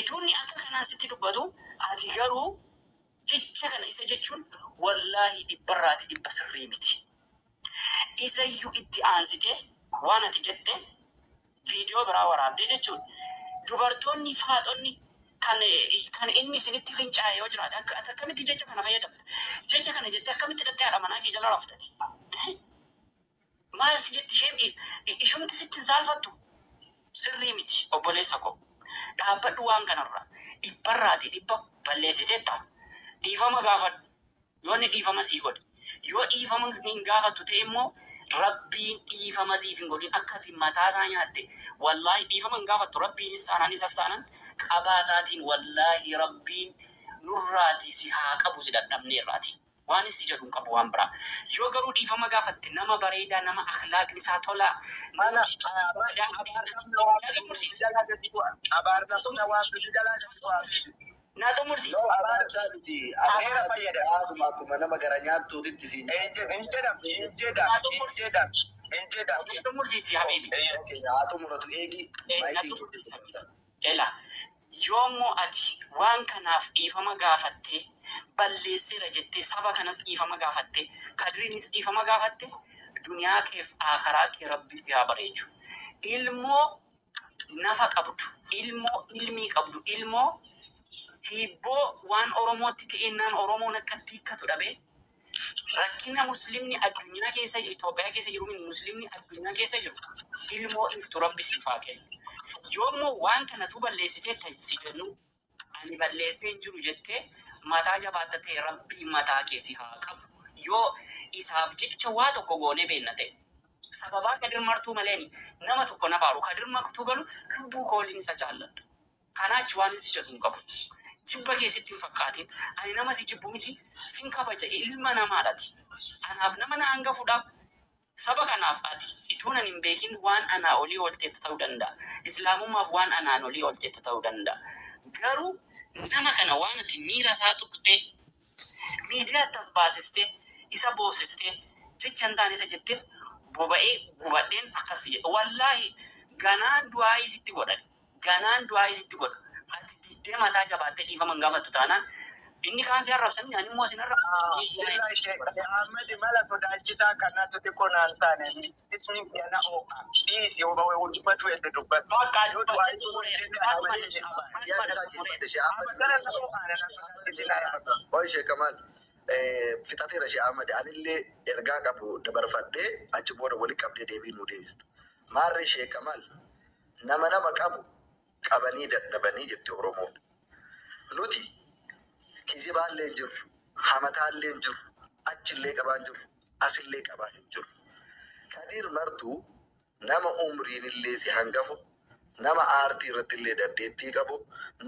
Speaker 10: ituunni akka kanaan sitti dubbatu, ati garuu jecha kana isa jechuun wallaahi dhibbarraati 100 sirrii miti. Isayyuu itti aansitee waan ati jette viidiyoo biraa waraabdee jechuun dubartoonni faaxonni kan inni isinitti fincaa'e yoo jiraate, akka ati akkamitti jecha kana fayyadamta? Jecha kana jettee akkamitti dhattee haadha manaa kee jala raftati? Maal si jetti isheen? Ishumti sitti hin saalfattu? Sirrii miti, obboleessa koo. Dhaabbadhu waan kanarra. Dhibbarraati 100 balleessiteetta. Dhiifama gaafadhu. Yoo inni dhiifama sii godhe. Yoo dhiifama hin gaafattu ta'e immoo Rabbiin dhiifama siif hin godhin. Akka ati mataa isaa nyaatte, wallaahi, dhiifama hin gaafattu, Rabbiinis taanaan isas taanaan qabaa isaatiin, wallaahi, Rabbiin nurraati si haa qabu, si dadhabneerraati. Waan si jedhu hin qabu waan biraa. Yoo garuu dhiifama gaafatte, nama bareedaa, nama akhlaaqni isaa tolaa, nama na xumursiisa.
Speaker 1: Abaarsa waan jalaa gadi bu'aa.
Speaker 10: Na xumursiisa.
Speaker 2: Yoo abaarsaa miti, abaarsaa miti, akkuma nama gara nyaattuutitti siin.
Speaker 1: Hin jedhamu, hin jedhamu, hin jedhamu, hin jedhamu.
Speaker 10: Na xumursiisi, habiibi.
Speaker 2: Okay, haa xumuratu, eegi.
Speaker 10: Na
Speaker 2: Maayikiin
Speaker 10: xumursiisa. Ela, yoommoo ati waan kanaaf dhiifama gaafattee, balleesseera jettee, saba kanas dhiifama gaafattee, Kadiriinis dhiifama gaafatte, duniyaa keef akhiraa kee Rabbi si haa bareechu. Ilmoo nafa qabdu, ilmoo ilmii qabdu, ilmoo hiibboo waan Oromootti ta'ennaan Oromoon akkatti hiikkatu dhabee rakkina muslimni addunyaa keessa, Itoophiyaa keessa jiru mini, muslimni addunyaa keessa jiru, ilmoo hiiktu Rabbi siif haa kennu. Yoommoo waan kanatu balleessitee si jennu, ani balleessee hin jiru jettee mataa jabaatta ta'e, Rabbiin mataa kee si haa qabu. Yoo isaaf jecha waa tokko goonee beenna ta'e. Sababaa Kadir Martuu malee nama tokko na baaru. Kadir Martuu galu lubbuu koo waliin isa jaalladha. Kanaachi waan si jedhu hin qabu. Jibba keessatti hin fakkaatin. Ani nama si jibbu miti, sin kabaja, ilma namaadhaati. Anaaf nama na hangafuudhaaf saba kanaaf ati Ituu nan hin beekin waan anaa olii oolteetta ta'uu danda'a. Islaamummaaf waan anaan olii oolteetta ta'uu danda'a. Garuu nama kana waan ati miira isaa tuqxee, miidiyaatti as baasistee, isa boosistee, jecha hin taane isa jetteef boba'ee gubadheen akkas jedha. Wallaahi ganaan du'aa sitti godhan. Ganaan du'aa sitti godha. Ati diddee mataa jabaattee dhiifama hin gaafattu taanaan inni kaan si arrabsan, ani immoo sin arrabsa.
Speaker 1: Ahmad, mala sodaachisaa kanatu xiqqoo naan taane, ismi yana oo'a. Dhiisi, dubbatu edda dubbatu.
Speaker 10: Bakka
Speaker 1: Yoo du'aa
Speaker 2: Yaada isaa geeffate Shee Ahmad. Oye Shee Kamaal, fixateera Shee Ahmad. Anillee ergaa qabu dabarfadhee achi booda walitti qabdee deebii nuu deebista. Maarree Shee Kamaal, nama nama qabu qabanii dadhabanii jette Oromoon. Nuti kijibaallee hin jirru, hamataallee hin jirru, achillee qabaa hin jirru, asillee qabaa hin jirru. Kadiir Martuu nama umriin illee si hangafu, nama aartii irratti illee dandeettii qabu,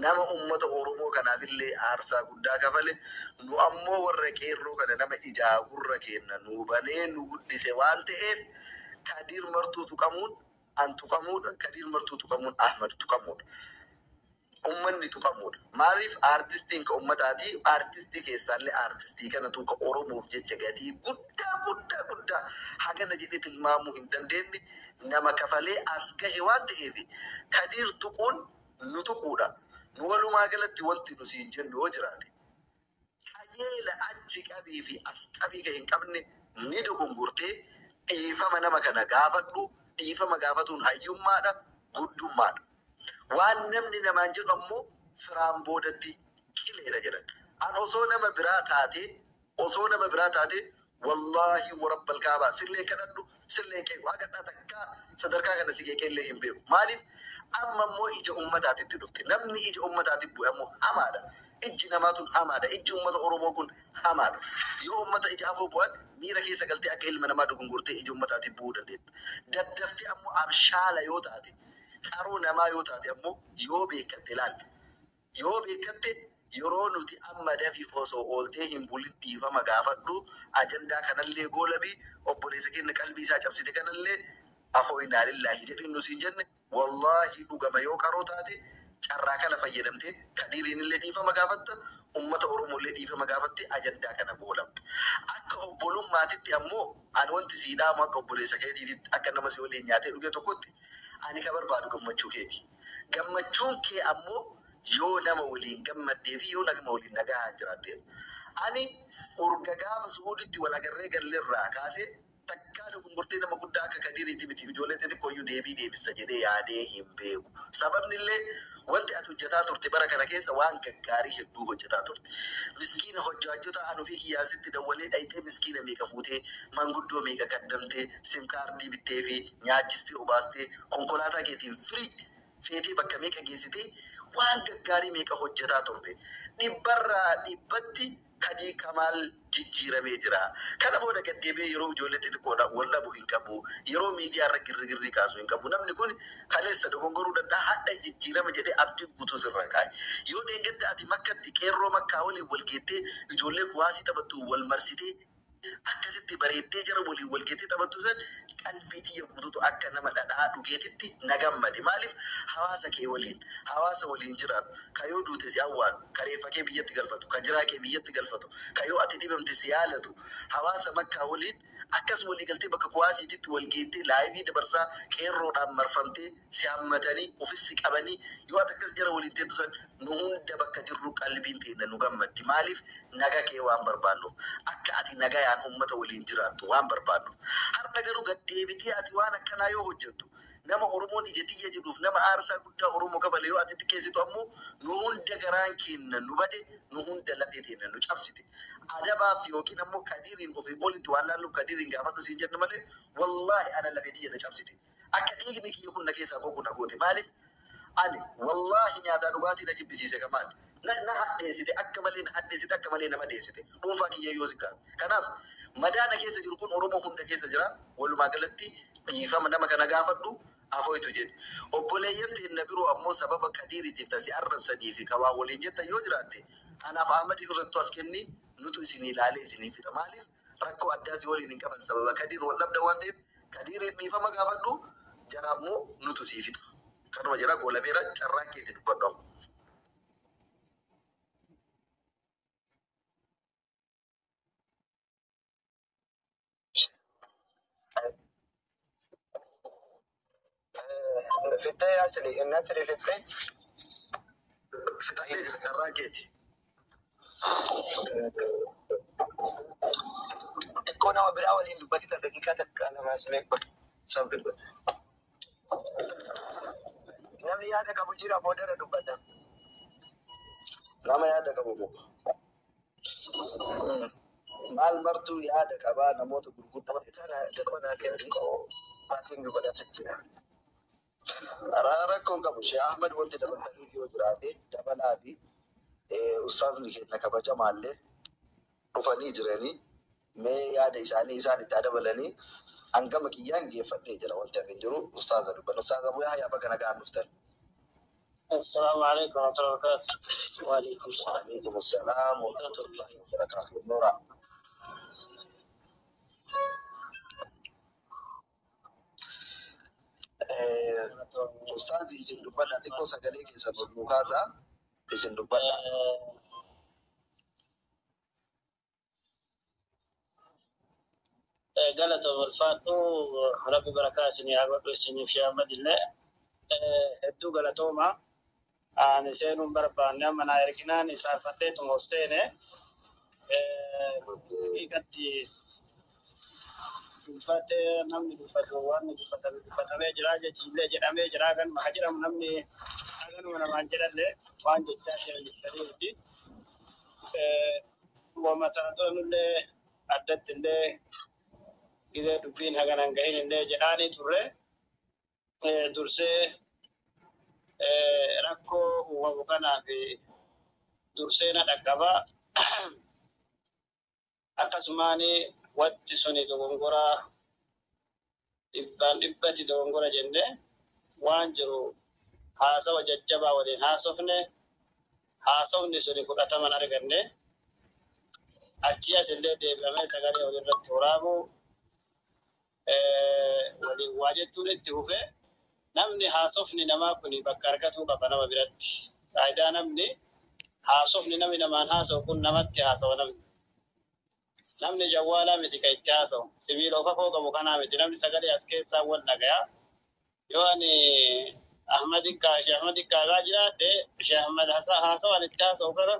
Speaker 2: nama ummata Oromoo kanaaf illee aarsaa guddaa kafale, nu ammoo warra qeerroo kana nama ijaa gurra kenna nu banee nu guddise waan ta'eef, Kadiir Martuu tuqamuun an tuqamuudha, Kadiir Martuu tuqamuun Ahmad tuqamuudha. Ummanni tuqamuudha. Maaliif? Aartistiin ka ummataati, aartistii keessaallee aartistii kanatu ka Oromoof jecha gatii guddaa guddaa guddaa hagana jedhee tilmaamuu hin dandeenye nama kafalee as gahe waan ta'eef, Kadiir tuquun nu tuquudha. Nu walumaa galatti wanti nu siin jennu yoo jiraate, qajeela achi qabii fi as qabii kan hin qabne ni dogongortee, dhiifama nama kana gaafadhu. Dhiifama gaafatuun hayyummaadha, guddummaadha. Waan namni namaan jedhu ammoo firaan boodatti qileedha jedhan. An osoo nama biraa taatee, osoo nama biraa taatee, wallaahi warabbal kaabaa, sillee kadhadhu, sillee qeequ, haga takkaa sadarkaa kana si qeeqee hin beeku. Maaliif? Amma immoo ija ummataatitti dhufte. Namni ija ummataatti bu'e ammoo hamaadha. Ijji namaa tun hamaadha. Ijji ummata Oromoo kun hamaadha. Yoo ummata ija afoo bu'an, miira keessa galtee akka ilma namaa dogongortee ija ummataatti bu'uu dandeetta. Daddaftee ammoo abshaala yoo taate, qaroo namaa yoo taate ammoo, yoo beekatte ilaali. Yoo beekatte, yeroo nuti amma dafii osoo ooltee hin bulin dhiifama gaafadhu, ajandaa kanallee goolabii, obboleessa keenya qalbii isaa cabsite kanallee afoo innaa lillaahi jedhin nu siin jenne, wallaahi dhugama yoo qaroo taate carraa kana fayyadamtee Kadiiriin illee dhiifama gaafatta, ummata Oromoo illee dhiifama gaafatte, ajandaa kana goolabda. Akka obbolummaatitti ammoo ani wanti sii dhaamu, akka obboleessa keetiitti, akka nama si waliin nyaatee dhuge tokkotti, ani ka barbaadu gammachuu keeti. Gammachuun kee ammoo yoo nama waliin gammaddee fi yoo nama waliin nagaa jiraatteedha. Ani urga gaafa Suuditti wal agarree galleerraa kaasee takkaa dogongortee nama guddaa akka Kadiiriitti miti, ijoollee xixiqqooyyuu deebii deebista jedhee yaadee hin beeku. Sababni illee wanti ati hojjetaa turte bara kana keessa waan gaggaarii hedduu hojjetaa turte. Miskiina hojjaajota anu fi kiyyaasitti dawwalee dhayitee, miskiina meeqa fuutee, manguddoo meeqa kaddamtee, SIM card bittee fi nyaachistee obaastee, konkolaataa keetiin firii feetee bakka meeqa geessitee, waan gaggaarii meeqa hojjetaa turte. Dhibbarraa dhibbatti Kadii Kamaal jijjiiramee jira. Kana booda gaddeebi'ee yeroo ijoollee xixiqqoodha wal dhabu hin qabu. Yeroo miidiyaa irra girri kaasu hin qabu. Namni kun kaleessa dogongoruu danda'a. Hadha jijjiirama jedhee abdii guutuu sirra kaa'e. Yoo dheengadda ati Makkatti qeerroo Makkaa waliin wal geettee, ijoollee kuwaasii taphattu wal marsitee, akkasitti bareeddee jara waliin wal geettee taphattu san, qalbii tiyya guutuutu akka nama dhadhaa dhugeetitti na gammade. Maaliif? Hawaasa kee waliin, hawaasa waliin jiraatu, ka yoo duute si awwaalu, ka reeffa kee biyyatti galfatu, ka jiraa kee biyyatti galfatu, ka yoo ati dhibamte si yaalatu, hawaasa Makkaa waliin akkas walii galtee bakka kuwaasiititti wal geettee live dabarsaa, qeerroodhaan marfamtee si hammatanii ofis si qabanii, yoo ati akkas jara waliin teettu san, nu hunda bakka jirru qalbiin teenya nu gammaddi. Maaliif? Naga kee waan barbaannuuf, akka ati nagayaan ummata waliin jiraattu waan barbaannuuf. Har'a garuu gaddeebitee ati waan akkanaa yoo hojjettu, nama Oromoon ija tiyya jedhuuf, nama aarsaa guddaa Oromoo kafale yoo ati xiqqeessitu ammoo, nu hunda garaan keenya nu bade, nu hunda lafee teenya nu cabsite. Adabaaf yookiin ammoo Kadiiriin ofii olitti waan laalluuf Kadiiriin gaafadhu siin jenna malee, wallaahi ana lafee tiyya na cabsite. Akka dhiigni kiyya kun na keessaa gogu na goote. Maaliif? Ani wallaahi nyaataa dhugaatii na jibbisiise Kamaal. Na hadheessite, akka malee na hadheessite, akka malee nama dheessite. Dhuunfaa kiyya yoo si kaase. Kanaaf madaana keessa jiru kun Oromoo hunda keessa jira. Walumaa galatti dhiifama nama kana gaafadhu, afooytu jedhe. Obboleeyyan teenya biroo ammoo sababa Kadiiriitiif tasi arrabsanii fi kawaa waliin jettan yoo jiraatte, anaaf Ahmadiin irrattu as kenni, nutu isinii ilaalee isinii fixa. Maaliif? Rakkoo addaa si waliin hin qaban, sababa Kadiir wal dhabda waan ta'eef Kadiiriin dhiifama gaafadhu, jara ammoo nutu sii fixa. Kanuma jira goolabeera, carraan keetti dubbadhu amma.
Speaker 1: Fixee asli nasri fixee.
Speaker 2: Fixadhee jira, carraan keeti.
Speaker 1: Xiqqoo nama biraa waliin dubbatita daqiiqaa takka lamaa simee godhu. Sabbi dubbata. Namni yaada qabu jira, boodarra dubbata.
Speaker 2: Nama yaada qabu moo? Maal martuu yaada qabaa, namoota gurguddaa.
Speaker 1: Tana xiqqoo kennu maatiin dubbata jira.
Speaker 2: Rakkoon qabu Shee Ahmad, wanti dabalatanii yoo jiraate dabalaa fi ustaazni keenya kabajamaallee dhufanii jiranii mee yaada isaanii isaan itti dabalanii hangama kiyyaan geeffadhee jira, wanti hafe hin jiru. Ustaaza dubban. Ustaaza Abu Yahyaa, baga nagaan dhuftan.
Speaker 4: السلام عليكم ورحمة الله وبركاته.
Speaker 10: وعليكم السلام.
Speaker 2: وعليكم السلام ورحمة الله وبركاته. Nura. Ustaazi, isin dubbadha, xiqqoo sagalee keessan ol nuu kaasaa, isin dubbadha.
Speaker 4: Galatoom, ulfaadhu, rabbi barakaa isinii haa godhu, isiniif Shee Ahmad illee hedduu galatooma. Ani seenuun barbaanne, amma naa erginaan isaafadheetuma of seene hiikatti dubbatee, namni dubbatu waan dubbatame dubbatamee jira, jechiillee jedhamee jira, kan haa jedhamu namni haganuma namaan jedhallee waan jechaa jiran jettaniiti. Wama tana dura nullee addatti illee gizee dubbiin haganan gahin illee jedhaanii turre, dursee rakkoo uumamu kanaaf dursee na dhaqqaba. Akkasumaan wanti suni dogongoraa dhibbaan dhibbatti dogongora jenne, waan jiru haasawa jajjabaa waliin haasofne, haasofni suni fudhataman arganne, achi asillee deebi'amee sagalee walirratti waraabuu waliin waa jechuun itti fufe. Namni haasofni namaa kun bakka argatuu qaba nama biratti. Faayidaa namni haasofni namni namaan haasa'u kun namatti haasawa namni. Namni jawwaalaa miti kan itti haasa'u. Sibiila of afoo qabu kanaa miti. Namni sagalee as keessaa wal dhagaya. Yoo ani Ahmad Shee Ahmad Kaagaa jiraadhe, Shee Ahmad haasawaan itti haasa'u kana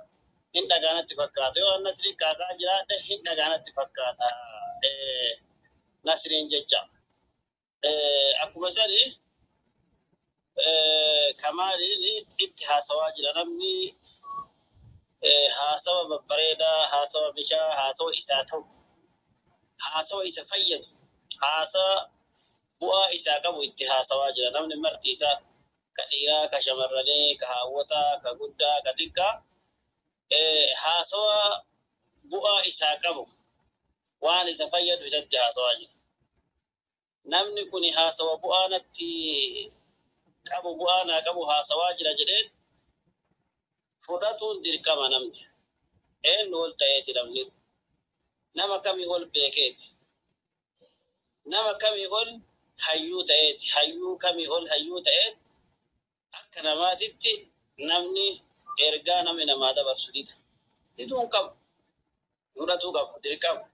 Speaker 4: hin dhagaanatti fakkaata. Yoo ani Nasrii Kaagaa jiraadhe, hin dhagaanatti fakkaata. Nasriin jecha. Akkuma sani Kamaaliin itti haasawaa jira namni, haasawa babbareedaa, haasawa bishaa, haasawa isaa ta'u, haasawa isa fayyadu, haasawa bu'aa isaa qabu itti haasawaa jira namni marti isaa, ka dhiiraa, ka shamarranii, ka haawwataa, ka guddaa, ka xiqqaa, haasawa bu'aa isaa qabu, waan isa fayyadu isatti haasawaa jira. Namni kun haasawa bu'aa natti qabu, bu'aa naa qabu haasawaa jira jedheet fudhatuun dirqama namni. Eenyu ol ta'eeti namni? Nama kamii ol beekeeti? Nama kamii ol hayyuu ta'eeti? Hayyuu kamii ol hayyuu ta'eeti? Akka namaatitti namni ergaa namni namaa dabarsu dida. Diduu hin qabu. Fudhatuu qabu, dirqama.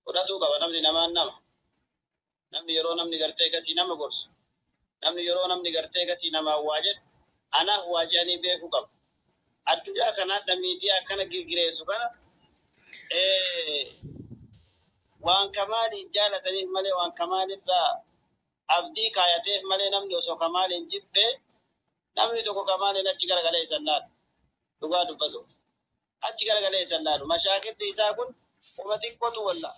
Speaker 4: Fudhatuu qaba namni namaan nama. Namni yeroo namni gartee gasii nama gorsu. Namni yeroo namni gartee gasii namaa waa jedhu, anaaf waa jedhanii beekuu qabu. Addunyaa kana hadha miidiyaa akkana girgireessu kana waan Kamaaliin jaalataniif malee, waan Kamaalirraa abdii kaayateef malee, namni osoo Kamaaliin jibbee namni tokko Kamaaliin achi garagalee isan laalu. Dhugaa dubbatu. Achi garagalee isan laalu. Mashaakilli isaa kun uma xiqqootu walla.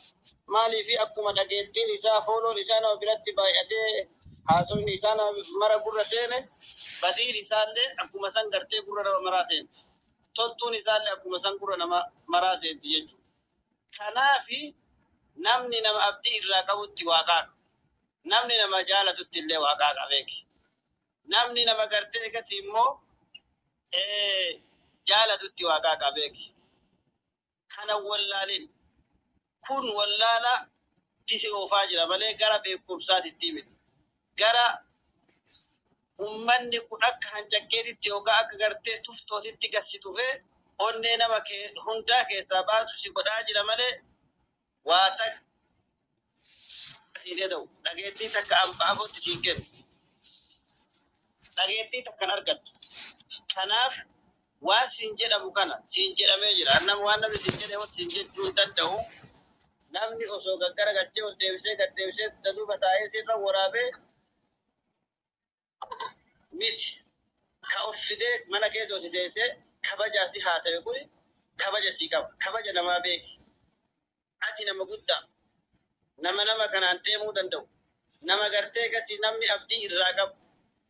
Speaker 4: Maaliifi akkuma dhageettiin isaa, fooloon isaa nama biratti baay'atee, haasofni isaa nama mara gurra seene, badiin isaallee akkuma san gartee gurra nama maraa seenti. Toltuun isaallee akkuma san gurra nama maraa seenti jechuudha. Kanaafi namni nama abdii irraa qabutti waaqaa qaba. Namni nama jaalatutti illee waaqaa qabeeki. Namni nama gartee akkasii immoo jaalatutti waaqaa qabeeki. Kana wallaalin kun wallaala. si oofaa jira malee gara beekumsaatitti miti. Gara ummanni kun akka hancaqqeetitti yookaan akka gartee tuftootitti gasi tufee onnee nama hundaa keessaa baatu si godhaa jira malee waa takka siin heda'u dhageettii takka afutti siin kennu dhageettii takkan argattu. Kanaaf waan siin jedhamu kana siin jedhamee jira. Nama waan namni siin jedhe siin jechuu hin danda'u. Namni osoo gaggara galchee ol deebisee gad deebisee duuba taa'ee sirra waraabee miti. Ka of fidee mana keessa osi seensee kabaja si haasawe kun kabaja si qaba. Kabaja namaa beeki. Ati nama guddaa. Nama nama kanaan deemuu danda'u. Nama gartee gasii namni abdii irraa qabu.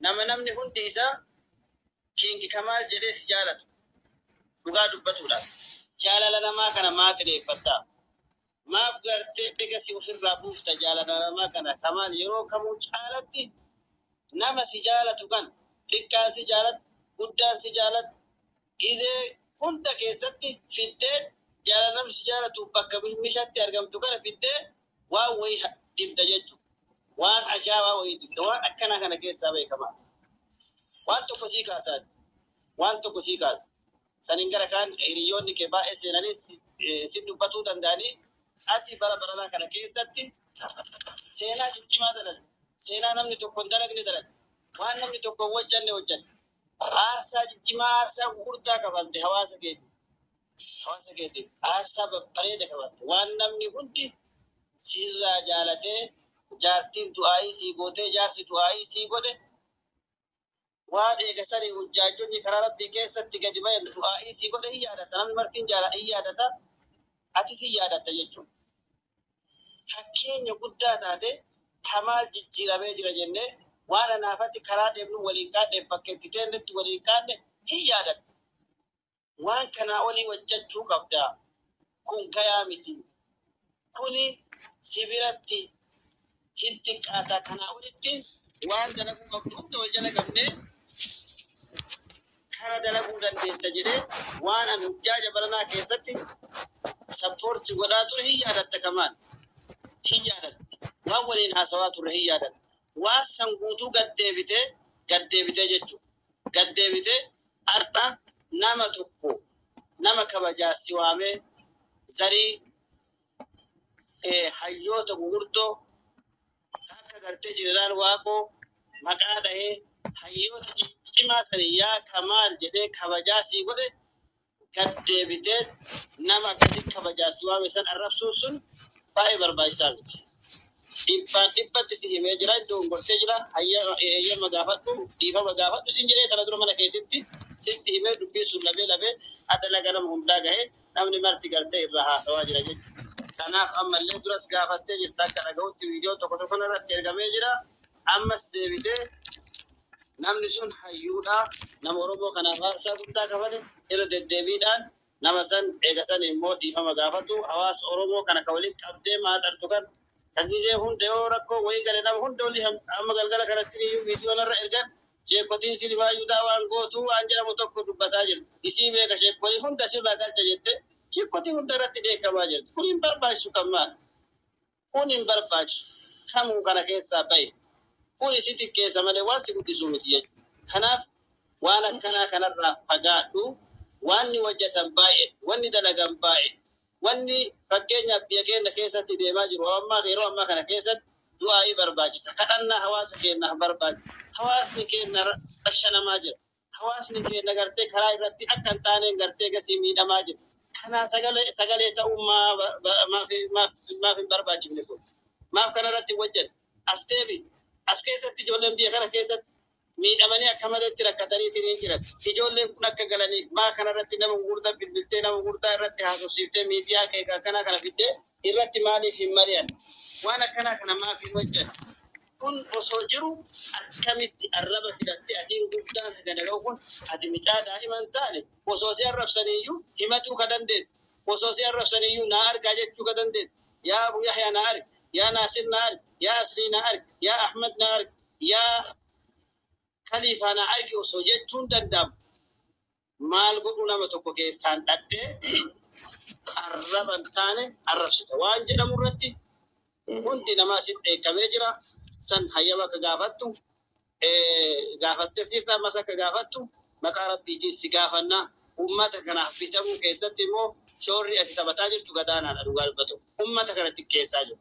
Speaker 4: Nama namni hundi isaa Kingi Kamaal jedhee si jaalatu. Dhugaa dubbatuudhaaf. Jaalala namaa kana maa xireeffattaa? Maaf gartee gasii ofirraa buufta jaalala namaa kana? Kamaal yeroo kamuu caalatti nama si jaalatu kan xiqqaan si jaalatu, guddaan si jaalatu, gizee hunda keessatti fiddee jaalala namni si jaalatu bakka mishatti argamtu kana fiddee waan wayii dibda jechuudha. Waan ajaa'ibaa wayii dibda. Waan akkanaa kana keessaa beekamaa. Waan tokko sii kaasaa. Waan tokko sii kaasa. Saniin gara kaan hiriyoonni kee baay'ee seenanii si dubbatuu danda'anii ati bara baranaa kana keessatti seenaa ciccimaa dalagde. Seenaa namni tokko hin dalagne dalagde. Waan namni tokko hin hojjanne hojjanne. Aarsaa ciccimaa aarsaa gurguddaa kafalte hawaasa keeti. Hawaasa keeti. Aarsaa babbareeda kafalte. Waan namni hundi sirraa jaalatee jaartiin du'aayii sii gootee jaarsi du'aayii sii godhe waan eega sanii hujjaajonni karaa rabbii keessatti gadi bayan du'aayii sii godhe hin yaadata. Namni martiin hin yaadata. Atis hin yaadatta jechuudha. Fakkeenya guddaa taate Kamaal jijjiiramee jira jennee waan anaafatti karaa deemnu waliin kaadne bakka itti teennetti waliin kaadne hin yaadatta. Waan kanaa olii hojjechuu qabda. Kun gayaa miti. Kuni si biratti hin xiqqaata. Kanaa olitti waan dalaguu qabdu hunda wal jala qabnee kana dalaguu dandeetta jedhee waan ani hujjaaja baranaa keessatti sappoorti godhaa ture hin yaadatta Kamaal. Hin yaadatta. Waan waliin haasawaa turre hin yaadatta. Waan san guutuu gad deebitee jechuudha. Gad deebitee har'a nama tokko nama kabajaa si waamee zarii hayyoota gugurdoo akka gartee jeneraal Waaqoo maqaa dhahee hayyoota ciccimaa sanii yaa Kamaal jedhee kabajaa sii godhe gad deebitee nama akkasitti kabajaa si waame san arrabsuun sun baay'ee barbaachisaa miti. Dhibbaan dhibbatti si himee jira, iddoo gortee jira, hayyama gaafadhu, dhiifama gaafadhu sin jedhee tana dura mana keetitti sitti himee dubbiin sun labee labee adda laga nama hundaa gahee namni marti gartee irraa haasawaa jira jechuudha. Kanaaf ammallee duras gaafattee jirta akka dhaga'utti viidiyoo tokko tokko irratti ergamee jira. Ammas deebitee namni sun hayyuudha. Nama Oromoo kanaaf aarsaa guddaa kafale irra deddeebiidhaan nama san eega san immoo dhiifama gaafatu hawaasa Oromoo kana ka waliin qabdee maaxartu kan Tagizee hunda yoo rakkoo wayii gale nama hunda olii amma galgala kana siriyyuu viidiyoon irra ergan sheekotiin silmaayyuu daawaan gootuu waan jedhamu tokko dubbataa jirti. Isii beeka sheekotii hunda sirraa galcha jette sheekotii hunda irratti dheekkamaa jirti. Kun hin barbaachisu kan maal? Kun hin barbaachisu. Kamuu kana keessaa bahe. Kun isi xiqqeessa malee waan si guddisuu miti jechuudha. Kanaaf waan akkanaa kanarraa fagaadhu. Wanni hojjetan baay'ee, wanni dalagan baay'ee, wanni fakkeenyaaf biyya keenya keessatti deemaa jiru ammaa yeroo ammaa kana keessatti du'aa'ii barbaachisa. Kadhannaa hawaasa keenyaaf barbaachisa. Hawaasni keenya bashanamaa jira. Hawaasni keenya gartee karaa irratti akka hin taaneen gartee gasii miidhamaa jira. Kanaa sagalee ta'uu maaf hin barbaachifne kun? Maaf kanarratti hin hojjenne? As deebi. As keessatti ijoolleen biyya kana keessatti miidhamanii akka maleetti rakkataniitiin hin jiran. Ijoolleen kun akka galaniif maa kanarratti nama gurguddaa bilbiltee nama gurguddaa irratti haasofsiiftee miidiyaa kee akkanaa kana fiddee irratti maaliif hin mari'an? Waan akkanaa kana maaf hin hojjan? Kun osoo jiru akkamitti arraba filattee atiin guddaan hagana ga'u kun ati micaa daa'ima hin taane osoo si arrabsaniiyyuu himatuu ka dandeettu. Osoo si arrabsaniiyyuu naa argaa jechuu ka dandeettu. Yaa Abu Yahya naa argi, yaa Naasir naa argi, yaa Aslii naa argi, yaa Ahmad naa argi, yaa Khaliifaa naa argi osoo jechuun danda'amu. Maal godhuu nama tokko keessaan dhattee arraba hin taane arrabsita waan jedhamu irratti Hundi namaa si dheekkamee jira. San hayyama akka gaafattu gaafattee siif ammas akka gaafattu maqaa rabbiitiin si gaafanna. Uummata kanaaf bitamuu keessatti immoo shoorri ati taphataa jirtu gadaanaadha dhugaa dubbatu. Uummata kana xiqqeessaa jiru.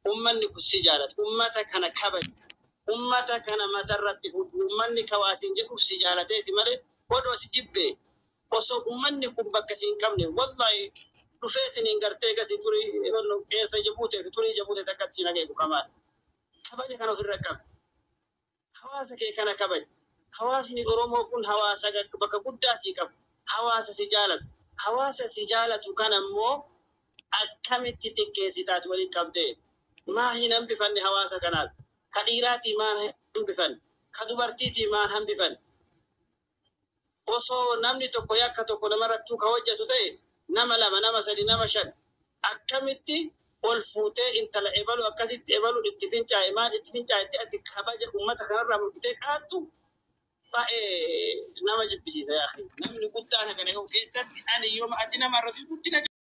Speaker 4: Uummanni kun si jaalata. Uummata kana kabaji. Uummata kana matarratti fuudhu. Uummanni kawaasiin jedhu si jaalateeti malee odoo si jibbee osoo uummanni kun bakka si hin qabne wallaahi dhufeetiin hin gartee gasii turii keessa jabuutee fi turii jabuutee takka si nageeku kamaadha. Kabaja kana ofirra qabi. Hawaasa kee kana kabaji. Hawaasni Oromoo kun hawaasa bakka guddaa sii qabu. Hawaasa si jaalatu. Hawaasa si jaalatu kana immoo akkamitti xiqqeessitaati waliin qabdee? Maa hin hambifanne hawaasa kanaaf? Ka dhiiraatii maan hambifanne? Ka dubartiitii maan hambifanne? Osoo namni tokko yakka tokko namarrattuu ka hojjetu ta'e nama lama, nama sadi, nama shan akkamitti ol fuutee intala ebalu akkasitti ebalu itti fincaa'e maal itti fincaa'etti ati kabaja uummata kanarraa mul'itee kaattu baay'ee nama jibbisiisa yaa akhi. Namni guddaan kana yoo keessatti ani yooma ati nama irratti guddina